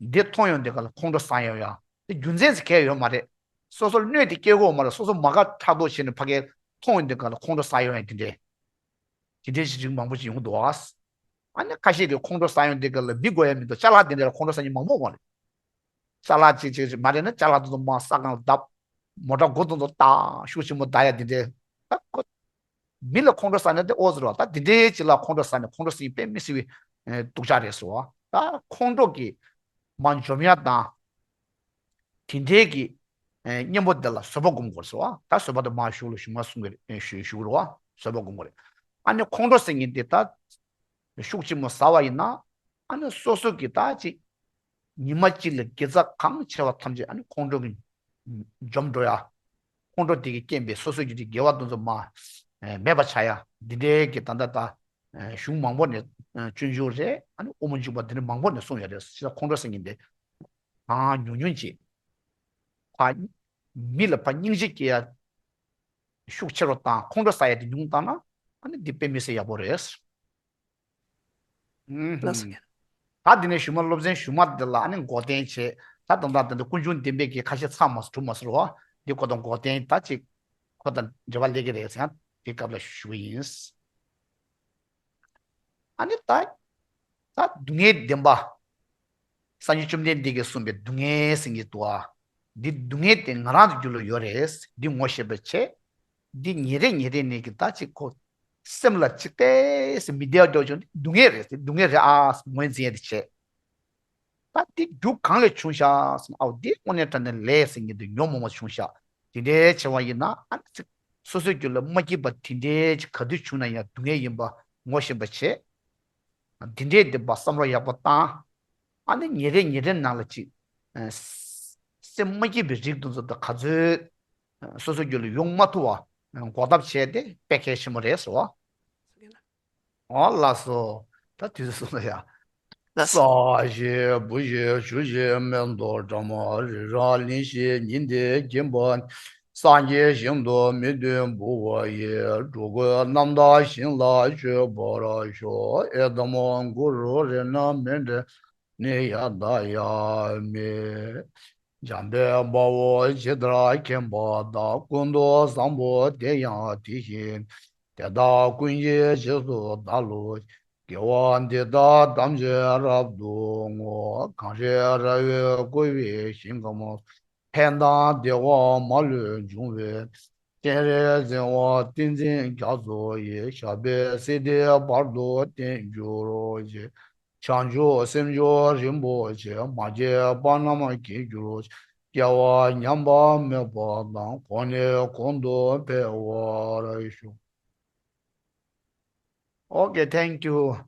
འདི་མཐོང་ཡོང་དུས་ག་ལ་ཁོང་ཁྲོ་ཟ་ཡོང་ཡ། དེ་རྒྱུ་མཚན་ཟེར་གང་ཡང་ཡོད་མ་རེད། སོ་སོར་གནོད་དེ་སྐྱེལ་དགོས་མ་རེད། སོ་སོ་མ་དགའ་ཕྲག་དོག་བྱས་ནས་ཕ་གིར་མཐོང་ཡོང་དུས་ག་ལ་ཁོང་ཁྲོ་ཟ་ཡོང་ཡ་དེ་འདྲས། དེ་འདྲས་ཞིག་རིགས་མང་པོ་ཞིག་ཡོང་གི་འདུག་ཨ། ཨ་ནི་ཁ་ཤས་ཀྱིས་ཁོང་ཁྲོ་ཟ་ཡོང་དུས་ག་ལ་མི་དགོས་ཡ་མི་འདུག་ཅ་ལག་དེ་འདྲས་ལ་ཁོང་ཁྲོ་ཟ་མཁན་མང་པོ་ཡོང་གི་རེད། ཅ་ལག་ཅིག་ཅིག་མ་རེད་ན་ཅ་ལག་དེ་ཚོ་མར་ས་སྒང་ལ་བརྡབ། མོ་ཊ་མགོ་དེ་ཚོ་བཏགས། ཤུགས་ཆེན་པོ་བརྡབ་ཡ་དེ་འདྲས། ད་ཁོ། མི་ལ་ཁོང་ཁྲོ་ཟ་ནས་དེ་ཨོ་ཟེར་བ། ད་དེ་འདྲའི་ཅིག་ལ་ཁོང་ཁྲོ་ཟ་ནས་ཁོང་ཁྲོ་ཟ་མཁན་དཔེ་མི་སྲིད་པའི་ཨེ་སྡུག་ཅག་རེད་ཟེར་བ། ད་ཁོང་ཁྲོ་གི་མར་འཇོམས་ཡ་དང་། དེ་འདྲའི་གི་ཨེ་གཉེན་པོ་དེ་ལ་བཟོད་པ་སྒོམ་དགོས་ཟེར་བ། ད་བཟོད་པ་དེ་མར་ཞུ་ལ་ཞུ་མ་གསུང་གི་རེད། ཨེ་ཞུ་ཞུ་གི་རེད་བ། བཟོད་པ་སྒོམ་དགོས་རེད། ཨ་ནི་ཁོང་ཁྲོ་ཟེར་མཁན་དེ་ད་ཤུགས་ཆེན་པོ་ཟ་བ་ཡིན་ན། ཨ་ནི་སོ་སོ་གི་ད་ཅིག་ཉི་མ་གཅིག་ལ་དགེ་རྩ་གང་བྱས་པ་ཐམས་ཅད་ཨ་ནི་ཁོང་ཁྲོ་གིས་འཇོམས་འགྲོ་ཡ། ཁོང་ཁྲོ་དེ་གི་རྐྱེན་པས་སོ་སོ་གི་དེ་དགེ་བ་དེ་ཚོ་མར་ཨེ་མེད་པ་ཆགས་ཡ། འདི་འདྲའི་གི་ད་ལྟ་ད་ཨེ་གཞུང་མང་པོ་ནས་ཨེ་སྤྱོད་འཇུག་རེད། ཨ་ནི་དབུ་མ་འཇུག་པ་འདི་འདྲ་མང་པོ་ནས་གསུངས་ཡོད་རེད། ཕྱི་ལ་ཁོང་ཁྲོ་ཟེར་མཁན་དེ་གང་ཉུང་ཉུང་ཅིག་ཕ་མི་ལ་ཕ་སྙིང་རྗེ་སྐྱེ་ཡ་ཤུགས་ཆེ་རུ་བཏང་། ཁོང་ཁྲོ་ཟ་ཡ་དེ་ཉུང་བཏང་ན་ཨ་ནི་འདི་དཔེ་མི་སྲིད་ཡག་པོ་རེད། ཨུམ། ལགས་སོ། ད་འདི་ནས་གཞུག་མ་སློབ་ཚན་གཞུག་མ་འདི་ལ་ཨ་ནི་འགོད་རྟེན་བྱས། ད་དང་ད་དེ་འདྲ་ཀུན་འབྱུང་བདེན་པའི་གི་ཁ་ཤས་ཚར་མ་སོང་། གྲུབ་མ་སོང་རོ། འདི་ཁོ་དང་འགོད་རྟེན་ད་ཅིག་ཁོ་དང་འབྲེལ་བ་སླེབས་ཀྱི་རེད་ཟེར་ཡང་དེ་སྐབས་ལ་ཞུ་གི་ཡིན། ཨ་ནི་ད་ད་སྡུག་བསྔལ་བདེན་པ། སངས་རྒྱས་བཅོམ་ལྡན་འདས་ཀྱིས་གསུངས་པའི་སྡུག་བསྔལ་ཟེར་གྱི་འདུག་ཨ། འདི་སྡུག་བསྔལ་དེ་ང་རང་གི་རྒྱུད་ལ་ཡོད་རེད། འདི་ངོ་ཤེས་པ་བྱས། འདི་ཉིན་རེ་ཉིན་རེ་ནས་ཀྱི་ད་ཅིག་ཁོ་སེམས་ལ་ཅིག་ཏོག་ཙམ་མི་བདེ་བ་འདྲ་བྱུང་། སྡུག་བསྔལ་རེད་ཟེར། སྡུག་བསྔལ་རེད་ཨ་ཟེར་ངོས་འཛིན་ཡ་དེ་བྱས། ད་འདི་རྒྱུ་གང་ལས་བྱུང་ཤག་ཟེར་ན། ཨའོ་འདི་དངོས་གནས་དྲང་གནས་ལས་ཟེར་མཁན་དེ་ཉོན་མོངས་པ་བྱུང་ཤག་དེ་འདྲའི་བྱས་པ་ཡིན་ན་ཨ་ནི་ཅིག་སོ་སོའི་རྒྱུད་ལ་མ་སྐྱིད་པ་དེ་འདྲའི་ཅིག་ག་དུས་བྱུང་ན་ཡང་སྡུག་བསྔལ་ཡིན་པ་ངོ་ཤེས་པ་བྱས། དེ་འདྲའི་བདེན་པ་བསམ་བློ་ཡག་པོ་བཏང་། ཨ་ནི་ཉིན་རེ་ཉིན་རེ་ནང་ལ་ཅིག་ཨ་སེམས་མ་སྐྱིད་པའི་རིགས་དེ་ཚོ་ད་ག་ཚོད་ཨ་སོ་སོའི་རྒྱུད་ལ་ཡོང་མ་ཐུབ་པ་འགོག་ཐབས་བྱས་ཏེ་དཔེ་གལ་ཆེན་པོ་རེད་ཟེར་བ། ཨོ་ལགས་སོ། ད་དུས་ཚོད་སོང་ལ་ཡ། ལགས་སོ། ས་གཞི་བུ་གཞི་ཆུ་གཞི་མེ་ཏོག་སྒྲ་མ་རི་རབ་གླིང་བཞི་ཉི་ཟླའི་འགྱིང་བ། སངས་རྒྱས་ཞིང་དུ་མི་མཐུན་བུ་བ་ཡི། འགྲོ་ཀུན་རྣམ་དག་ཞིང་ལ་སྤྱོད་པར་ཤོག་ཨེ་དམ་གུ་རུ་རཏྣ་མཎྜལ་ནི་ཡ་ད་ཡ་མི། འཇམ་དཔལ་དཔའ་བོས་ཇི་ལྟར་མཁྱེན་པ་དང་། ཀུན་ཏུ་བཟང་པོ་དེ་ཡང་དེ་བཞིན་ཏེ། དེ་དག་ཀུན་གྱི་རྗེས་སུ་བདག་སློབ་ཅིང་། དགེ་བ་འདི་དག་ཐམས་ཅད་རབ་ཏུ་བསྔོ། གང་རིགས་ར་བས་བསྐོར་བའི་ཞིང་ཁམས་སུ། ཕན་དང་བདེ་བ་མ་ལུས་འབྱུང་བའི་ཕྱིར། སྤྱན་རས་གཟིགས་དབང་ཏིང་འཛིན་རྒྱ་མཚོ་ཡི། ཞབས་པད་སྲིད་མཐའི་བར་དུ་བརྟན་གྱུར་ཅིག་བྱང་ཆུབ་སེམས་མཆོག་རིན་པོ་ཆེ། མ་སྐྱེས་པ་རྣམས་སྐྱེ་གྱུར་ཅིག་སྐྱེ་བ་ཉམས་པ་མེད་པ་དང་། གོང་ནས་གོང་དུ་འཕེལ་བར་ཤོག Okay, thank you.